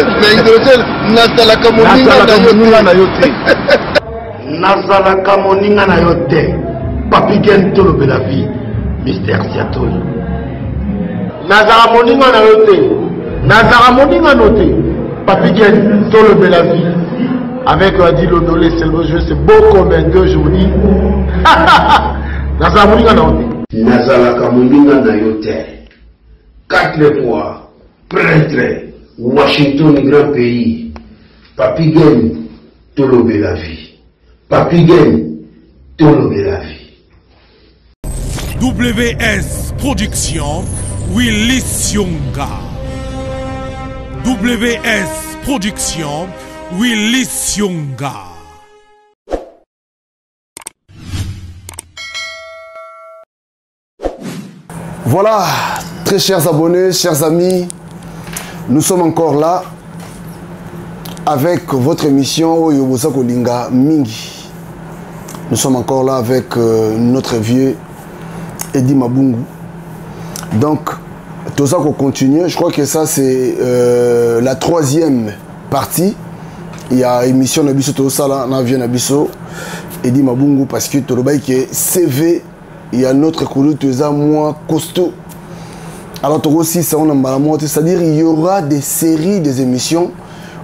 Na hydrogène, nazalaka moninga na yo te. Nazalaka moninga na yo te. Papi Gen, tolobela vie. Mister Siatoli. Nazalaka moninga na yo te. Nazalaka moninga no te. Papi Gen, tolobela vie. Avec Adi Londolé, c'est le jeu, c'est beau comme un deux, je vous dis. Nazalaka moninga na yo te. Nazalaka moninga na yo te. Quatre fois. Prêtre, Washington grand pays, Papy Gen, tolobela vie. Papy Gen, tolobela vie. WS Production, Willy Sionga. WS Production, Willy Sionga. Voilà, très chers abonnés, chers amis, nous sommes encore là avec votre émission oyo boza kolinga mingi. Nous sommes encore là avec notre vieux Eddy Mabungu. Donc, tout ça qu'on continue, je crois que ça c'est la troisième partie. Il y a émission na biso tosala na vieux na biso Eddy Mabungu parce que tolobaki que CV il y a notre kulutu eza moins costaud. Alors aussi ça on a mbala moko te, c'est-à-dire il y aura des séries des émissions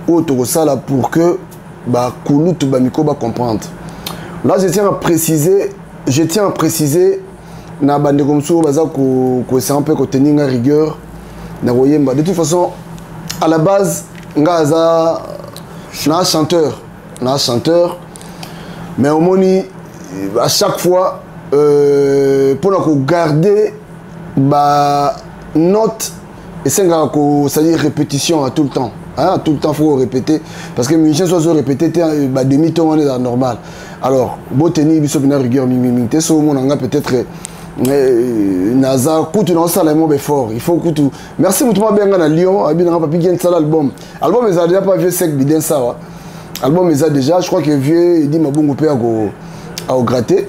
où tokosala pour que ba kulutu ba miko ba comprendre. Là je tiens à préciser, je tiens à préciser na bande comme ça baza ko ko c'est un peu ko tenir nga rigueur na koyemba. De toute façon à la base nga aza na chanteur, na chanteur mais omoni à chaque fois pour na ko garder ba note et c'est nga ko, c'est-à-dire répétition à tout le temps. Hein, tout le temps faut répéter parce que musicien soit zo répéter te, ba demi ton on est normal. Alors bo tenir biso bina rigueur mi mi mi te so mon nga peut-être naza kutu na sala mo be fort. Il faut kutu. Merci mutu ma benga na Lyon, abi na papi gen sala album. Album eza déjà pas vieux sec bidin ça wa. Album eza déjà, je crois que vieux dit Mabungu pe ako a gratter.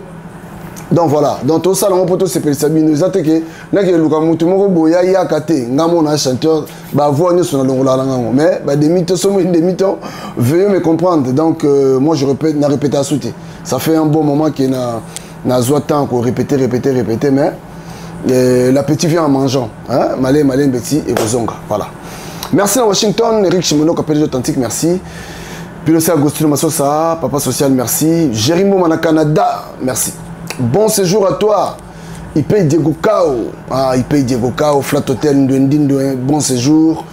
Donc voilà, donc tout ça on peut se sepelisa bino eza te ke na ke luka mutu moko boya ya kate nga mona chanteur ba voix nyoso na longola na ngango mais ba demi to somo demi to veuillez me comprendre. Donc moi je répète na répéter à sauter. Ça fait un bon moment que na na zwa temps ko répéter répéter répéter mais l'appétit vient en mangeant hein malé malé petit et kozonga. Voilà. Merci à Washington, Eric Chimono, Capel authentique, merci. Puis aussi Agostino Masosa, Papa Social, merci. Jérémy Moumana Canada, merci. Bon séjour à toi. Il paye Diego Cao. Ah, il paye Diego Cao, Flat Hotel, Ndwendi, Ndwe, bon séjour.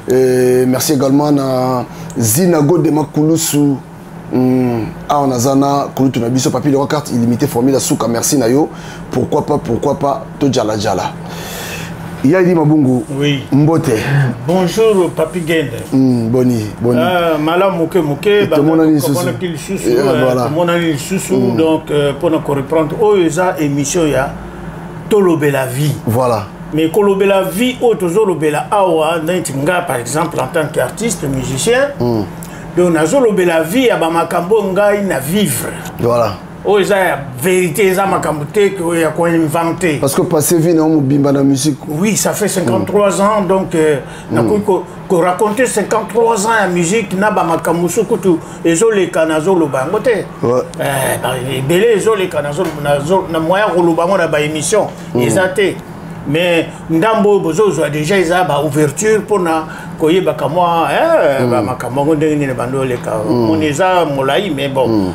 Et merci également à Zinago de Makulusu. Ah, on a Zana, Kulutu Nabiso, Papi, le carte illimitée, formule à Souka, merci Nayo. Pourquoi pas, pourquoi pas, to Djala Djala. Yadi Mabungu. Oui. Mbote. Bonjour Papi Gende. Boni, boni. Malam Mouké Mouké, Et tout le monde a dit comment sous-sous. on a dit sous-sous, Et voilà. tout le monde a dit sous-sous. Donc, pour nous reprendre, oh, il y a émission, il y a Tolobé la vie. Voilà. Mais Tolobé la vie, oh, Tolobé la awa, nga, par exemple, en tant qu'artiste, musicien, donc, na Tolobé la vie, ya ba makambo ngai na vivre. Voilà. Oh, ça, la vérité, ça, makambo te, que, ya quoi inventer. Parce que passer vie, non, bimba na musique. Oui, ça fait 53 ans, donc, na ko, ko raconter 53 ans la musique, na ba makambo sukutu, ezo le kanazo lo bango te. Ba, ebele, ezo le kanazo, na zo, na moyen ko lo bango na ba émission, eza te. Mais ndambo bozo zo déjà eza ba ouverture pour na koyeba ka moi, hein, ba makambo ngo ndenge nini bando le ka. Mon eza molai, mais bon.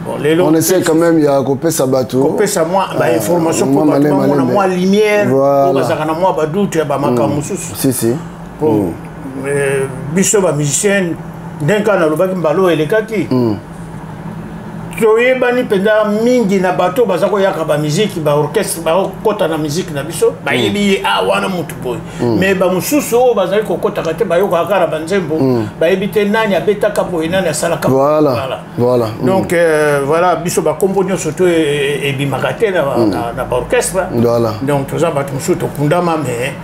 Bon, les On longs essaie quand même, il y a kopesa bato. Kopesa moi, ba information pour Moi, bato, malin, moi, malin, moi, mais lumière, Voilà. pour bazaka na moi, ba doute, ba makambo mosusu. Si, si. Bon, biso ba musicien, ndenge na lobaki mbalo elekaki. Toyebani mpenza mingi na bato baza koyaka ba musique, ba orchestre, ba kokota na musique na biso, bayebi ye, ah, wana mutu boye. Mais ba mosusu oyo bazali kokotaka te, bayokaka kaka na ba nzembo, bayebi te nani abetaka boye, nani asalaka boye. Voilà. Voilà. Voilà. Donc voilà, biso ba kombo nyonso to ebimaka te na ba orchestre. Voilà. Donc toza bato mosusu tokundama, mais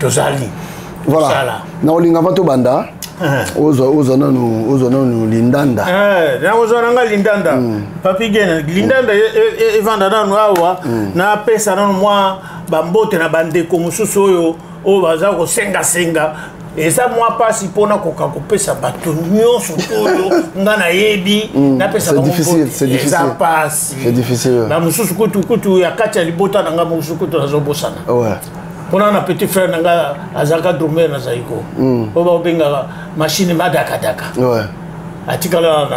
tozali. Voilà. Tosala. Na olinga bato banda. Ozwa, ozwa nanu, ozwa nanu lindanda. Na ozwa nanga lindanda. Papi Gene, lindanda evanda nanu awa, na pesa nanu mwa ba mbote na bandeko mosusu oyo, oyo baza kosenga senga. Eza mwa mpasi mpona koka kopesa bato nyonso oyo nga nayebi mm, napesa bango eza mpasi. Na mosusu kutu kutu ya kati ya libota na nga, mosusu kutu nazobosana mpona na petit frère na nga azalaka drummer na Zaiko mm. oyo babengaka machine madakadaka, atikala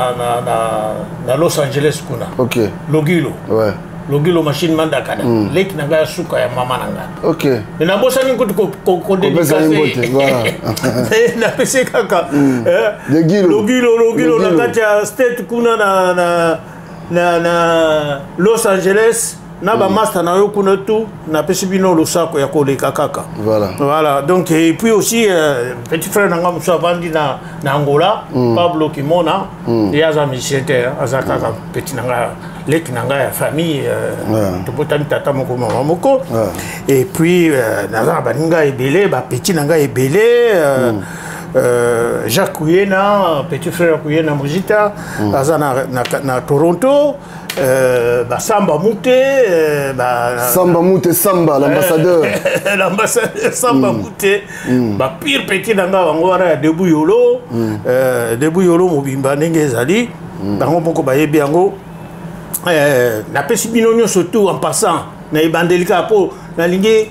na Los Angeles kuna, Logilo. Logilo machine mandakada, leki na ngai ya suka ya mama na ngai. Me nabosani kutu kodédicace, napesi kaka Logilo, Logilo na kati ya state kuna na Los Angeles na bamaster na yo kuna tu, napesi bino losako ya koleka kaka. Voilà. Donc et puis aussi petit frère na nga mosusu avandi na Angola, Pablo Kimona, ye aza musicien te, aza kaka petit na nga, leki na ngai ya famille, tobotami tata moko mama moko. Et puis naza na baninga ebele, bapetit na ngai ebele, Jacques Kuyena, petit frère Kuyena Muzita, aza na Toronto, Basamba Mute, Samba Mute, Samba, l'ambassadeur. L'ambassadeur Samba Mute, bapire petit na ngai bango wana ya Debu Yolo, Debu Yolo mobimba ndenge ezali, bango moko bayebi yango. Napesi bino nyonso tout en passant na ebandeli kaka mpo nalingi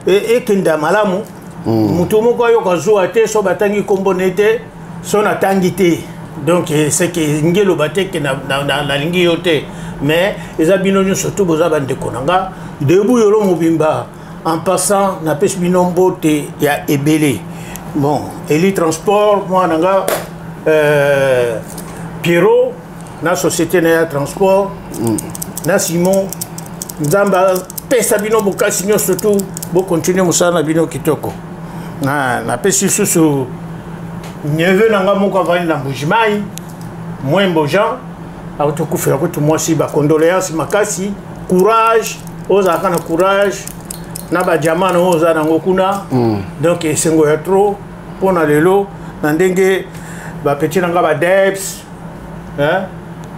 ekenda malamu. Moto moko ayoka zuwa te so batangi nkombo ne te, so natangi te, donc c'est que ngi eloba te ke nalingi yo te, mais eza bino nyonso tu boza bandeko na nga Debu Yolo mobimba. En passant napesi bino mbote ya ebele. Bon, Eli Transport, mwana nga Pierrot na société na ya transport, na Simon, Nzambe apesa bino bokasi nyonso tu bokontinue mosala na bino kitoko. Napesi lisusu neveu na nga moko avandi na Mbujimai, Mwembo Jean, auti okufela kutu mwasi, bacondoléance makasi, courage, ozalaka na courage na badiama na oyo oza nango kuna. Donc esengo ya trop mpo na lelo na ndenge bapetit na nga badebs,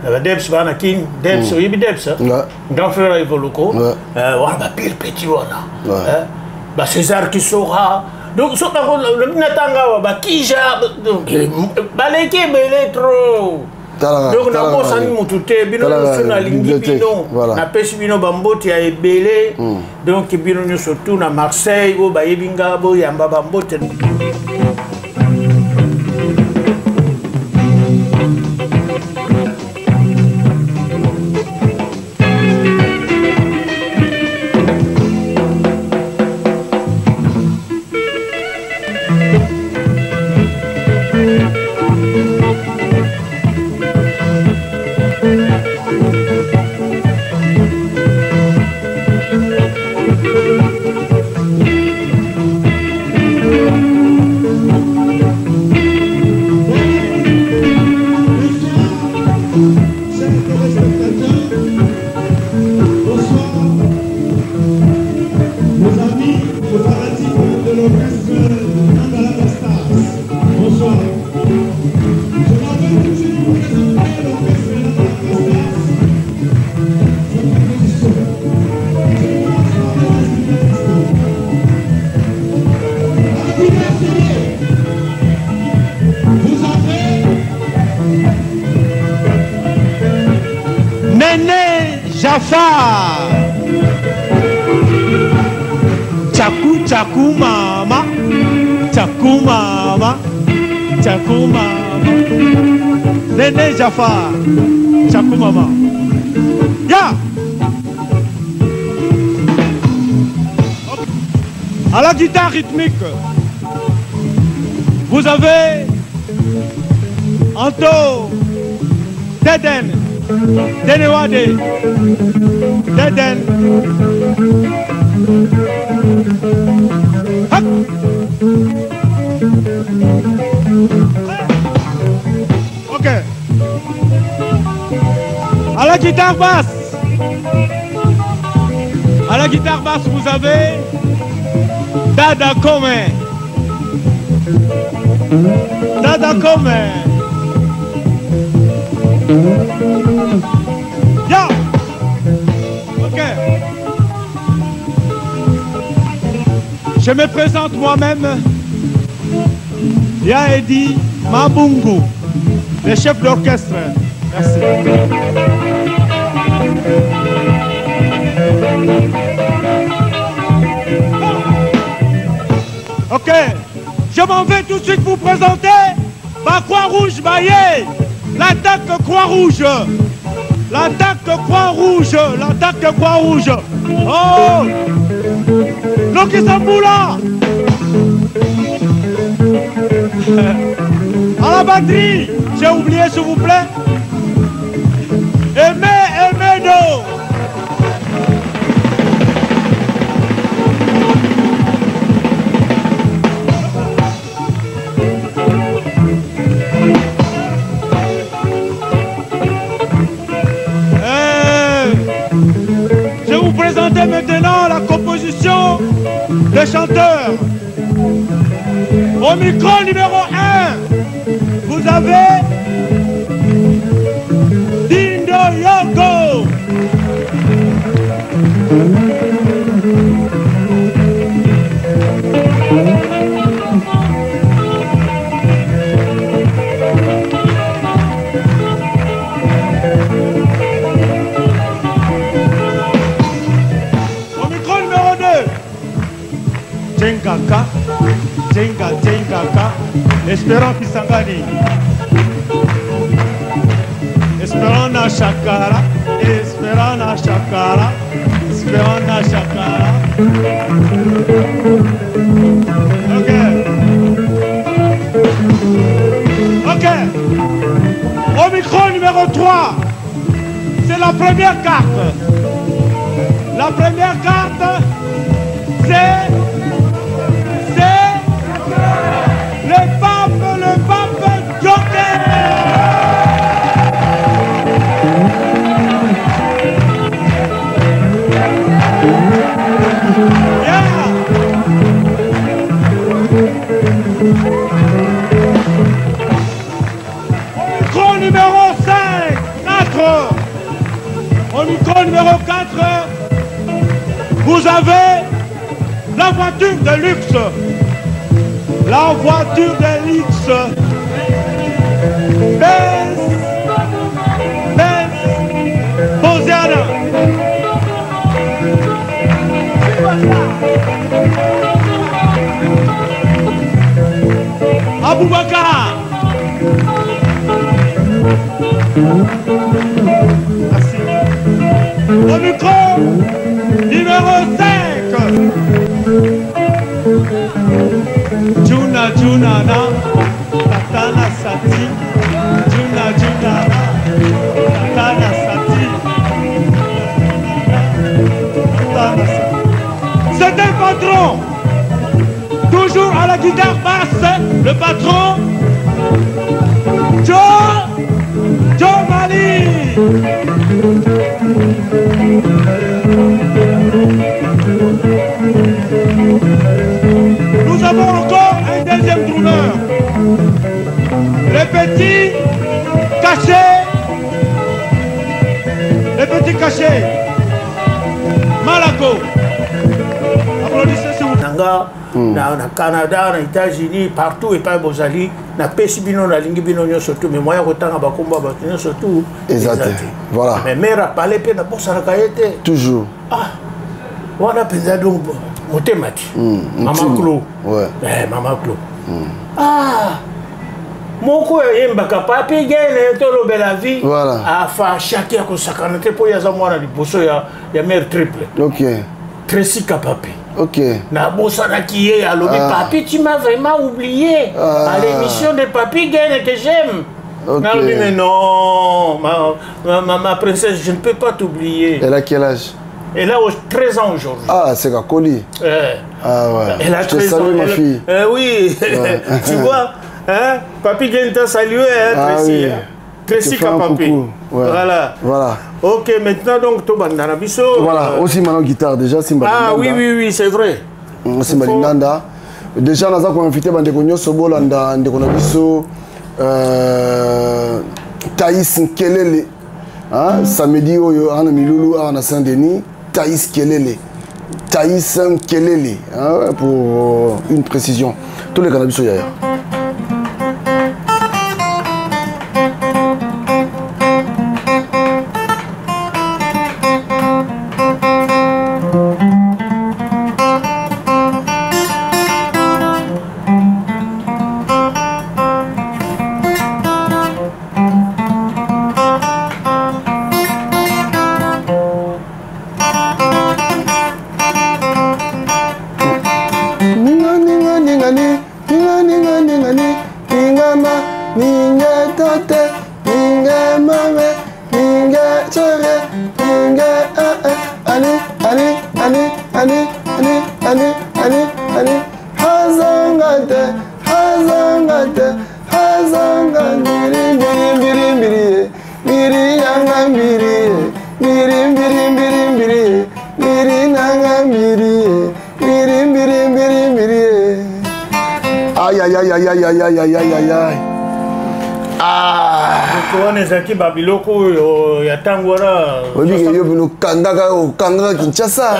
badebs baa na King Debs, oyebi Debs, grand frère ya Evoloko wana, bapire petit wana, bacésar Kisora. Donc so bango natanga awa, bakija baleki ebele trop. Donc nabosani motu te, bino nyonso nalingi bino, napesi bino bambote ya ebele. Donc bino nyonso tu na Marseille oyo bayebi nga, boyamba bambote. Néné Jafar. Chaku chaku mama. Chaku mama. Chaku mama. Néné Jafar. Chaku mama. Ya. À la guitare rythmique, vous avez Anto Deden Denewade Deden. Hop. Ok. À la guitare basse. À la guitare basse, vous avez Dada Kome. Dada Kome. Ya. Ok. Je me présente moi-même. Ya Edi Mabungu, le chef d'orchestre. Merci. Ok, je m'en vais tout de suite vous présenter ma Croix-Rouge Maillet, l'attaque Croix-Rouge. L'attaque Croix-Rouge, l'attaque Croix-Rouge. Oh Loki Samboula À la batterie, j'ai oublié s'il vous plaît. Aimez, aimez nous. Je vais vous présenter maintenant la composition des chanteurs. Au micro numéro 1, vous avez Dindo Yoko. Au micro numéro 2, Djengaka, Djenga, Djengaka, Espérant Kisangani. Espérant na Chakara, Espérant na Chakara, Espérant na Chakara. Ok. Ok. Au micro numéro 3, c'est la première carte. La première carte, c'est le pape Joker. Yeah. Au micro numéro 5, 4. Au micro numéro 4, vous avez la voiture de luxe. La voiture de luxe. Benz, Benz, Bosiana. Aboubakar. Merci. Au micro numéro 5. Juna Juna na Tatana Sati. Juna Juna na Tatana Sati. Tatana Sati. C'est un patron. Toujours à la guitare basse, le patron Joe Mali. Nous avons encore un deuxième drummer. Le petit caché. Le petit caché. Malako. Applaudissez s'il vous plaît. Nanga, na Canada, na États-Unis, partout et pas bozali, na pesi bino, na lingi bino nyonso tout, mais moyen kotanga bakomba bato nyonso tout. Exact. Voilà. Mais mère a parlé pe na bosanaka ye te. Toujours. Ah. Wana penza donc motema ti. Maman Clo. Ouais. Eh, Maman Clo. Ah. Moko yembaka papi gene tolobela vie. Voilà. Afa chaki ya kosakana te po yaza mwana liboso ya mère triple. OK. Tracy Kapapi. Ok. Nabosanaki ye alobi papi, tu m'as vraiment oublié. À l'émission de Papi Gene que j'aime. Ok. Nalobi, mais non, ma princesse, je ne peux pas t'oublier. Elle a quel âge? Elle a 13 ans aujourd'hui. Ah, c'est Kakoli. Ah ouais. Elle a Je te 13 ans. salue, ma Elle fille. Oui. Ouais. Tu vois, hein? Papi Gene t'a salué, hein, Ah Tracy. oui. Tracy Je te fais un Kapapi. coucou. Ouais. Voilà. Voilà. Ok, maintenant donc, Tobanda na biso. Voilà, aussi maintenant guitare déjà, Simba Ah Lindanda. oui, oui, oui, c'est vrai. Simba Lindanda. Déjà, nous avons invité Bandeko Nyoso Bolanda, Ndeko na biso, Thaïs Nkelele. Hein, samedi, oyo, ana Milulu, ana Saint-Denis, Thaïs Kelele. Thaïs Nkelele, hein, pour une précision. Tous les cannabis sont yaya. mama ninge tate ninge mame ninge chere ninge eh, eh, ali ali ali ali ali ali ali ali hazanga te hazanga te hazanga mbiri mbiri mbiri mbiri mbiri yanga mbiri mbiri mbiri mbiri mbiri mbiri nanga mbiri mbiri mbiri mbiri mbiri. Aïe aïe aïe aïe aïe aïe aïe aïe aïe aïe. Ah. Wana ezalaki babiloko oyo ya ntango wana. Oyebi yo bino okangaka okangaka Kinshasa.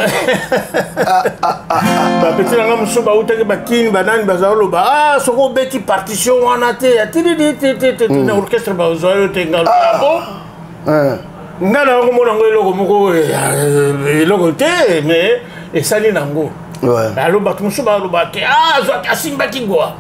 Bapeti na nga mosusu bautaki bakini banani bazala oloba ah soki obeti partition wana te ya tididitititi na orchestre bazwa yo te. Nga bon, nga na yango mona yango eloko moko eloko te, mais esali nango. Alo bato mosusu baloba te ah azwaki asimbaki gwa.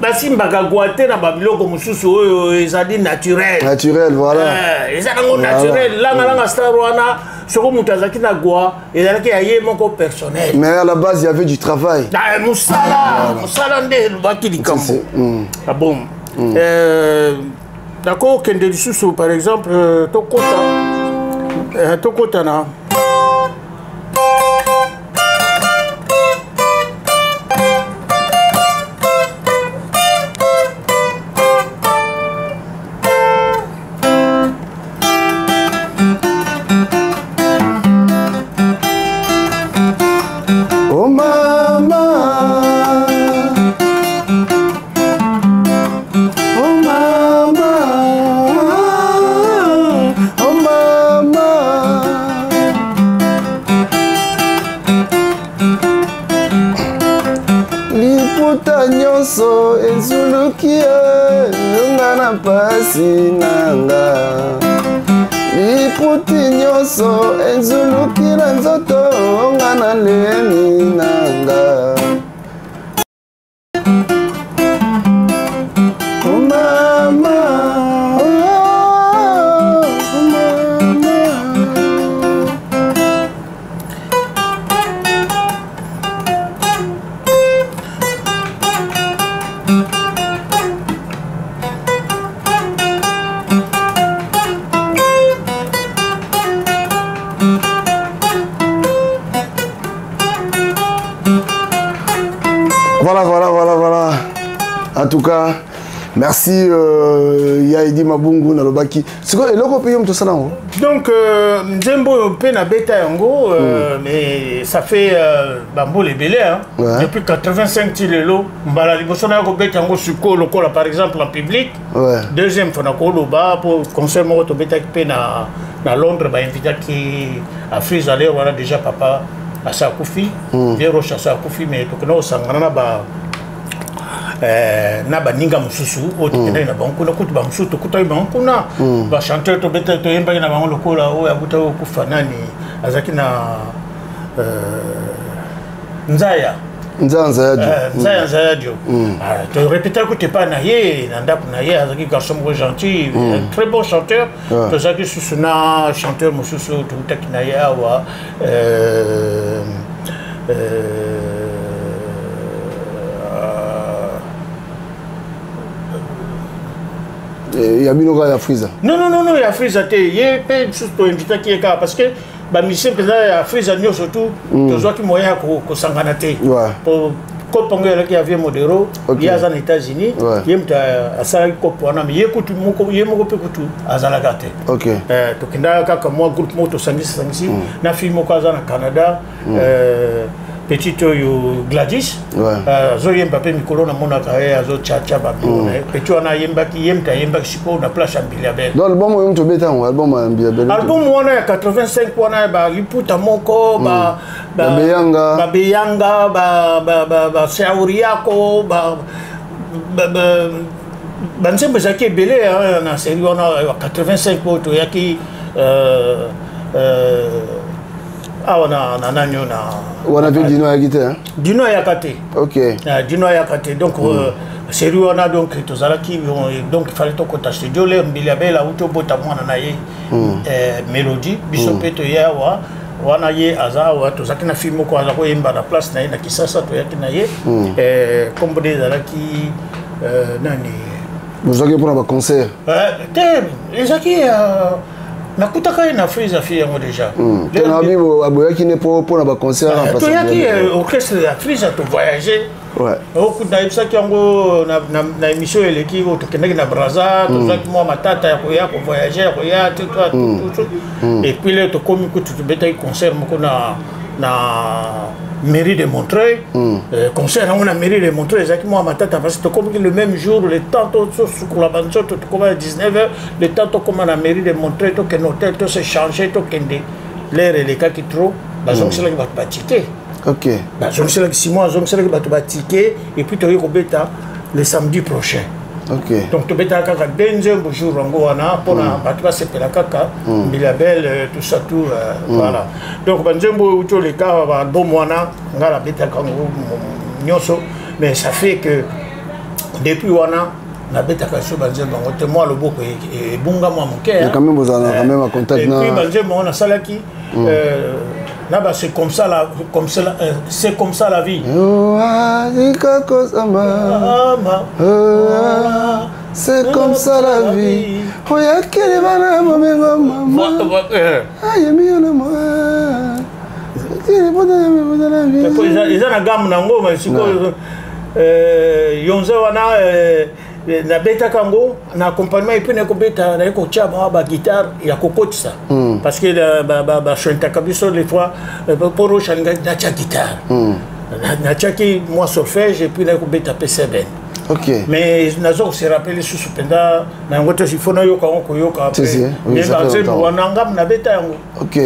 Basimbaka gwa te na babiloko mosusu oyo ezali naturel. Naturel, voilà. Eza nango naturel. Langalanga star wana, soko moto azalaki na gwa, ezalaki ya ye moko personnel. Mais à la base, il y avait du travail. Mosala, mosala nde elobaki likambo. Ah bon, nakokende lisusu, par exemple tokota na Oh mama, oh mama, oh mama. Liputa nyonso ezuluki ye nga na pasi na nga, liputi nyonso ezuluki na nzoto nga na lemi na nga. Oh mama, oh mama. Voilà, voilà, voilà, voilà. En tout cas, merci Yaidi Mabungu nalobaki. Sikoyo eloko mpe yo moto osala yango? Donc nzembo oyo mpe nabeta yango, mais ça fait bambula ebele, hein? Ouais. Depuis 85 ti lelo, mbala liboso naya kobeta yango sikoyo lokola par exemple en public. Deuxième fois nakoloba po concert moko tobetaki mpe na Londres, bainvitaki Afrise aller wana, déjà papa asa akufi, vieux Roche asa akufi, mais tokenda kosangana na ba na baninga mosusu oyo tokendaki na bango kuna. Kutu bamosusu tokutaki bango kuna, bachanteur tobeta toyembaki na bango lokola oyo akutaki kokufa nani azalaki na Nzaya. Nzaya Nzaya Dio. Nzaya Nzaya Dio. Torépétaki kutu epai na ye, na ndako na ye. Azalaki garçon moko gentil, un très bon chanteur. Tozalaki susu na chanteur mosusu oyo tokutaki na ye awa, Ya bino kaka ya Friza? Non, non, non, non, ya Frisa te. Ye mpe lisusu toinvitaki ye kaka parce que bamusicien mpenza ya Frisa nyonso tu tozwaki moyen ya kosangana te. Po kope yango ezalaki ya vieux Modero. Ye aza na États-Unis. Ye moto asalaki kope wana, mais ye kutu moko, ye moko mpe kutu azalaka te. Tokendaka kaka mwa groupe moko tosangisi sangisi na fille moko aza na Canada, petite oyo Gladys. Azoyemba mpe mikolo, namonaka ye azotiatia babilo na ye. Petit wana ayembaki, ye moto ayembaki sikoyo na place ya Mbilia Bel. Donc album oyo moto obeta yango, album ya Mbilia Bel? Album wana ya 85 wana, baliputa moko Babeyanga. Babeyanga, basauriako, banzembo ezalaki ebele na série wana ya 85 oyo toyaki awa na nani oyo na Wana mpe Dino ayaki te, hein? Dino ayaka te. Dino ayaka te. Donc série wana, donc tozalaki bon, donc il fallait tokota studio le Mbilia Bel auti obota mwana na ye Mélodie. Biso mpe toye awa wana, ye aza awa, tozalaki na fille moko aza koyemba na place na ye na Kisasa, toyaki na ye, kombo nde ezalaki Nani Bozwaki mpona baconcert? Te, ezalaki nakutaka ye na Frise Afi yango déjà. Te, na bi aboyaki ne mpona baconcert. Toyaki orchestre ya Frise, tovoyage. Okuta nayebisaki yango na émission eleki oyo, tokendaki na Braza, tozwaki mwa matata ya koya kovoyage, ya koya tout. Et puis le tokomi kutu, tobetaki concert moko na mairie de Montreuil. Concert yango na mairie de Montreuil ezalaki mwa matata parce que tokomiki le même jour. Le temps tosukola banzoto, tokoma ya 19 heures. Le temps tokóma na mairie de Montreuil, tokende hotel, tose change, tokende, l'heure elekaki trop. Bazongiselaki bato batike. Bazongiselaki, Simon azongiselaki bato batike, et puis toyei kobeta le samedi prochain. Donc tobetaka kaka de nzembo jour yango wana mpona bato basepela kaka Mbilia Bel, tout ça, tout. Voilà, donc banzembo oyo euti oleka, baalbum wana, ngai nabetaka yango nyonso. Mais ça fait que depuis wana nabetaka so banzembo yango te, mwa loboko ebunga mwa moke. Quand même bozala quand même en contact? Et puis banzembo yango nasalaki na ba c'est comme ça la comme ça, c'est comme ça la vie. Oh, c'est comme ça la vie, oyakeli bana bomengo mama ayemi yo na mwa. Eza na gamme nango, mais sikoyo yonze wana nabetaka yango na accompagnement, et puis nakobeta, naye kotia mwa baguitare ya kokotisa, parce que bachantaka biso les fois mpo Roche alingaki natia guitare. Natiaki mwa solfège et puis naye kobeta mpe seben. Mais naza kose rappeler lisusu mpenza na yango te, il faut nayoka yango, koyoka banzembo wana ngamu nabeta yango. Ok,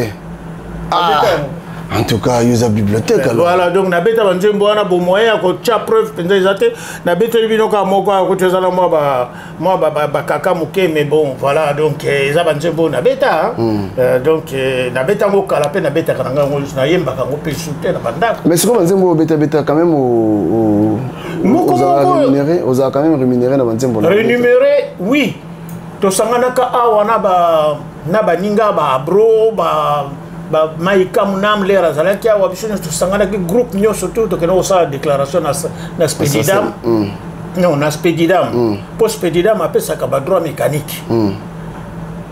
ah. En tout cas, yoza bibliothèque alors. Voilà, donc nabeta banzembo wana, bo moyen ya kotia preuve mpenza eza te. Nabeteli bino kaka moko awa, kuti ezala mwa bakaka moke, mais bon, voilà. Donc eza banzembo oyo nabeta. Donc nabeta yango kala, mpe nabetaka na ngai yango, nayembaka yango mpe lisusu te na bandako. Mais sikoyo banzembo oyo obetabeta, quand même rémunéré, ozala quand même rémunéré na banzembo? Rémunéré, oui. Tosanganaka awa na baninga baabro ba Maika Munam, lere azalaki awa, biso nyonso tosanganaki, groupe nyonso tu, tokende kosala déclaration na Spedidam. Non, na Spedidam, mpo Spedidam apesaka badroit mécanique.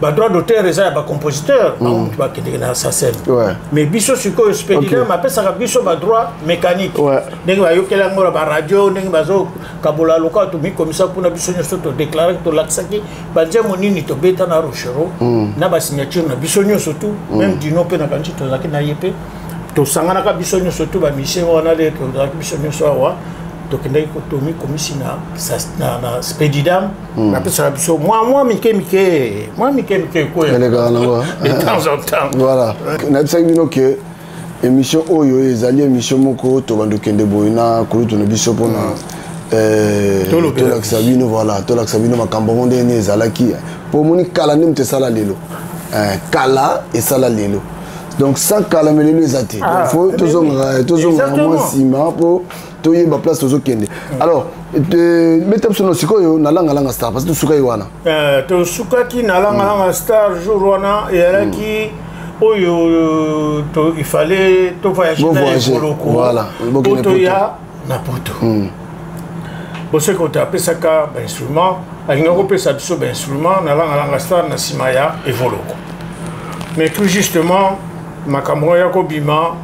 Badroit d'auteur eza ya bacompositeur, bango moto bakendeke na SACEM. Mais biso sikoyo, Spedidam apesaka biso badroit mécanique, ndenge bayokeli yango na baradio, ndenge bazokabola loka. Tomikomisa mpona biso nyonso, todéclaraki, tolakisaki banzembo nini tobeta na Rochereau na basignature na biso nyonso tu. Même Dino mpe nakanisi tozalaki na ye mpe, tosanganaka biso nyonso tu, bamusicien wana le tozalaki biso nyonso awa, tokendaki, tomikomisi na Spedidam. Bapesaka biso mwa mike mike, mwa mike mike ekoya de temps en temps. Voilà, nayebisaki bino ke émission oyo ezali émission moko tobanda okende boye na kulutu na biso mpona tolakisa bino, voilà, tolakisa bino makambo yango ndenge nini ezalaki, mpo omoni kala nde moto esala lelo, kala esala lelo. Donc sans kala me lelo eza te. Donc faut tozongaka mwa nsima mpo toyeba place tozokende. Alors meta biso no sikoyo na Langalanga Star, parce que tosukaki wana. Tosukaki na Langalanga Star. Jour wana ezalaki oyo il fallait tovoyage na Ekoloko po toya na Poto. Boseko te apesaka bainstrument, alingaki kopesa biso bainstrument na Langalanga Star na nsima ya Evoloko. Mais tout justement makambo oyo ya kobima,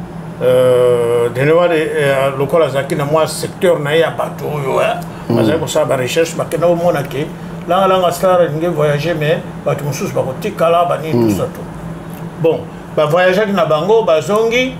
Denewade, lokola azalaki na mwa secteur na ye ya bato oyo bazali kosala barecherche, bakenda komona ke Langalanga Star alingi voyager, mais bato mosusu bakotikala banini, tout ça, tout bon. Bavoyageaki na bango, bazongi.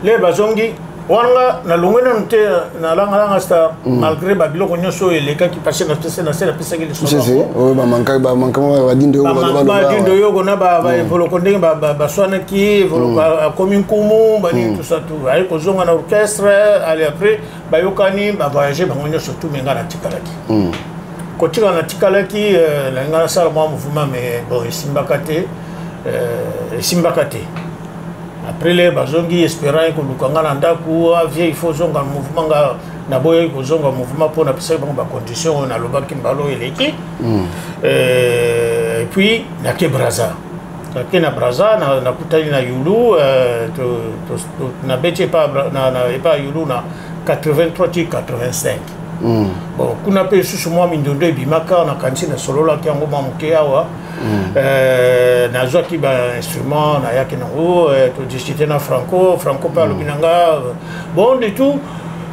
Le bazongi wana, nga nalongwe nanu te na Langalanga Star, malgré babiloko nyonso oyo elekaki, parce na se napesaki. Lisoloadindo yoko na baevoloko, ndenge baswanaki, Evoloko akomi nkumu, banini, tout ça, tout. Aye kozonga na orchestre ale, après bayokani, bavoyage bango nyonso tu, mais nga natikalaki. Kotikala, natikalaki, nalinga nasala mwa mouvement, mais bon, esimbaka te, esimbaka te. Après le bazongi, espérant koluka nga na ndako: "Vieux, il faut ozonga mouvement." Nga naboyaki kozonga mouvement mpo napesaki bango bacondition oyo nalobaki mbala oyo eleki. Et puis nake Braza, nake na Braza, nakutani na Yulu, nabeti epa Yulu na 83 ti 85. mm. Bon, kuna mpe lisusu mwa mindondo ebimaka, nakanisi nasololaki yango mwa moke awa. Nazwaki bainstrument, nayaki nango, todiscute na Franco. Franco mpe alobi na nga bon, du tout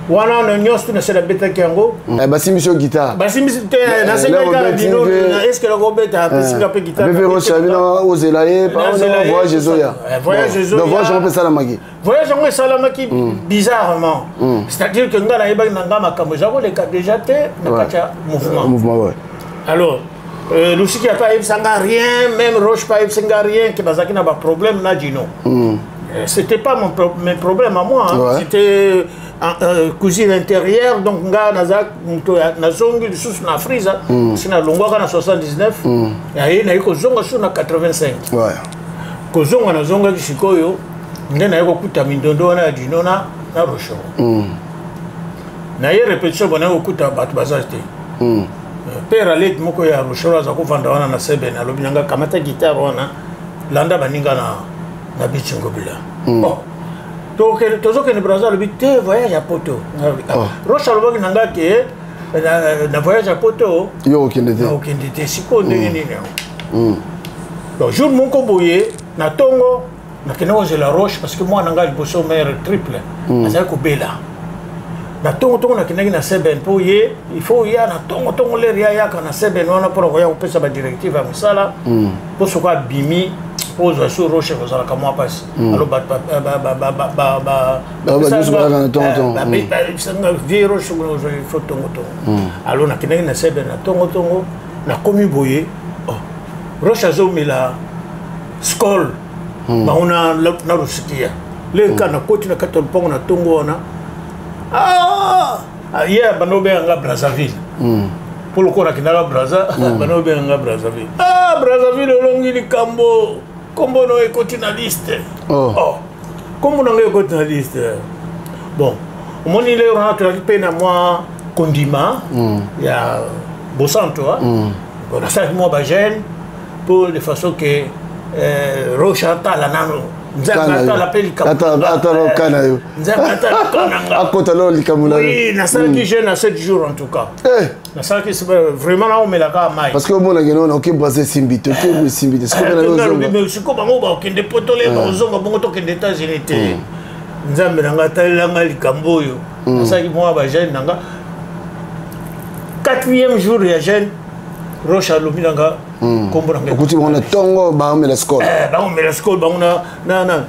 wana na nyonso tu nasala, abetaki yango. Basimbisi yo guitare? Basimbisi te, nasengaki kaka bino eske nakobeta, apesinga mpe guitare. Mpe Roche bino ozela ye voyage ezoya. Voyage ezoya. Donc voyage yango mpe esalamaki? Voyage yango esalamaki bizarrement, c'est-à-dire que ngai nayebaki na ngai makambo eza koleka déjà te na kati ya mouvement. Mouvement, ouais. Alors Lusiki ata ayebisa nga rien, même Roche pa ayebisa nga rien ke bazalaki na baproblème na Dino. C'était pas mes problèmes à moi, hein. C'était cuisine intérieure. Donc nga naza moto nazongi lisusu na Afrisa, si nalongwaka na 79, aye naye kozonga lisusu na 85. Kozonga nazongaki sikoyo nde naye kokuta mindondo wana ya Dino na Rochero. Naye répétition, bo naye kokuta bato baza te. Père aleki moko ya Rochero aza kovanda wana na seben, alobi nanga: "Kamata guitare wana, landa baninga na Beach Ngobila." Bon, tozokende Braza, alobi te, voyage ya poto. Roche alobaki na nga ke na voyage ya poto yo okende te. Okende te. Sikoyo ndenge nini yango? Donc jour moko boye na ntongo, nakende kozela Roche parce que mwana ngai liboso, mare triple, azali kobela. Na ntongo ntongo nakendaki na seben mpo ye il faut ya na ntongo ntongo lere ye ayaka na seben wana mpona koya kopesa badirective ya mosala, mpo soko abimi mpo ozwa su Roche kozalaka mwa mpasi. Alors bato bayebisanga: "Vie Roche, ozwa, il faut ntongo ntongo." Alors nakendaki na seben na ntongo ntongo, nakomi boye, Roche azomela Skol, bango na Rusikia leka. Nakoti na kati ya lopango na ntongo wana, ye banda obenganga Brazzaville, mpo lokola nakendaka Braza, banda obenganga Brazzaville. "Ah, Brazzaville, olongi likambo, nkombo no ekoti na liste." Oh, nkombo na ngai ekoti na liste. Bon, omoni lero wana tozalaki mpe na mwa kondima ya bosanto. Nasalaki mwa bajeûne mpo de façon ke Roche atala nano, Nzambe atala mpe likambo na yo. Nzambe atala ka na nga. Akota no likambo na yo. Oui, nasalaki jeûne na 7 jours en tout cas. Nasalaki vraiment, naomelaka mai. Parce que omonaki nona oke Braza esimbi te, oke esimbi te. Sikoyo bango bakokende potole, bakozonga bongo, tokende États-Unis te. Nzambe na nga atalelanga likambo oyo. Nasalaki mwa bajeûne na nga. Quatrième jour ya jeûne, Roche alobi na nga nkombo na ngai. Okuti bango na ntongo baomela Skol. Baomela Skol, bango na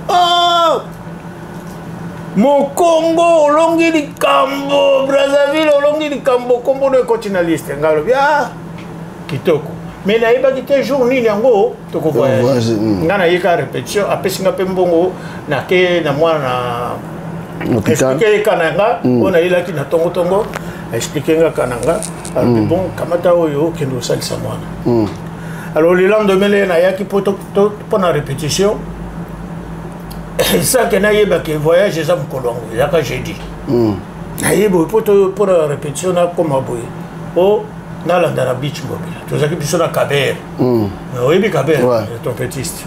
"Mokongo, olongi likambo, Brazzaville, olongi likambo, nkombo no ekoti na liste." Ngai alobi: "Ah, kitoko." Mais nayebaki te jour nini yango tokovoyage. Ngai nayeka répétition, apesi nga mpe mbongo, nake na mwana na expliquer ye ka na nga oyo nayelaki na ntongotongo. Expliquer nga ka na nga, alobi: "Bon, kamata oyo, okende osalisa mwana." Alors le lendemain le nayaki mpo na répétition esake nayebaki voyage eza mokolo yango, ezaka jeudi. Nayebi boye mpo na répétition, nakoma boye o nalanda na Beach Ngobila. Tozalaki biso na Kaber, oyebi Kaber, trompettiste.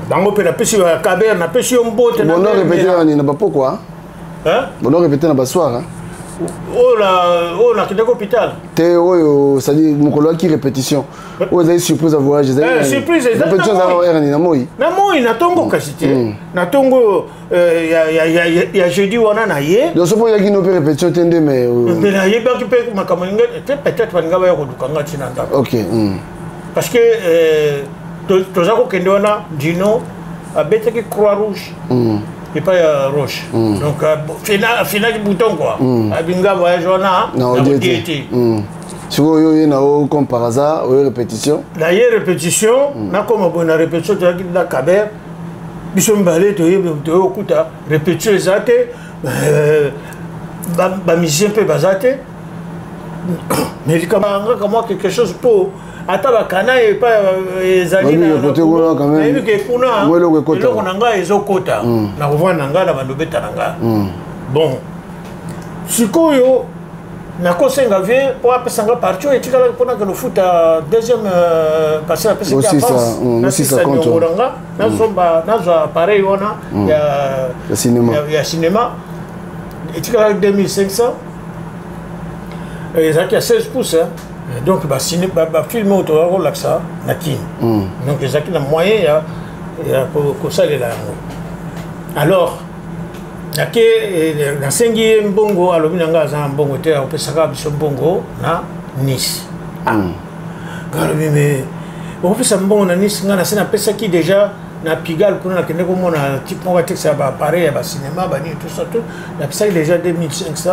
Bango mpe napesi Kaber, napesi yo mbote. Bono répété na bapokwa, bono répété na basoir? Oyo nakendaki hôpital? Te, oyo, c'est-à-dire mokolo aki répétition oyo ezali surprise ya voyage. Surprise. Répétition ezalaka heure nini? Na moi? Na moi, na ntongo, kasi te na ntongo ya jeudi wana na ye. Donc soki oyaki no mpe répétition te nde, mais Mpe nayebaki mpe makambo te, peut-être balinga baya koluka nga ntina ndako. Parce que toza kokende wana, Dino abetaki croix rouge epai ya Roche, donc afinaki bouton quoi, abinga voyage wana nakodie te. Sikoyo oyo ye na yo, comme par hasard, oyo répétition? Na ye répétition, nakoma boye na répétition, tozalaki na Kaber, biso mibale toyebi, toye okuta répétition eza te, bamusicien mpe baza te. Mais likambo angaka mwa quelque chose mpo ata bakana epai ezali, nayebi ke kuna eloko na ngai ezokota na kovanda na ngai na bandobeta na ngai. Bon, sikoyo nakosenga vie mpo apesa nga partie oyo etikalaki mpona kende ofuta deuxième parce apesaki avance, nasisa niongo na nga, nazomba, nazwa appareil wana ya cinéma, etikalaki 2500. Ezalaki ya 16 pouces, hein. Donc bafilme oyo tozalaki kolakisa na Kini, donc ezalaki na moyen ya kosalela yango. Alors nake nasengi ye mbongo, alobi na ngai aza na mbongo te, akopesaka biso mbongo na Nice. Ah. Ngai alobi: "Me okopesa mbongo na Nice, ngai nase napesaki déjà na Pigalle kuna, nakende komona type moko atekisa baappareil ya bacinéma, banini, tout ça, tout. Napesaki déjà 2500,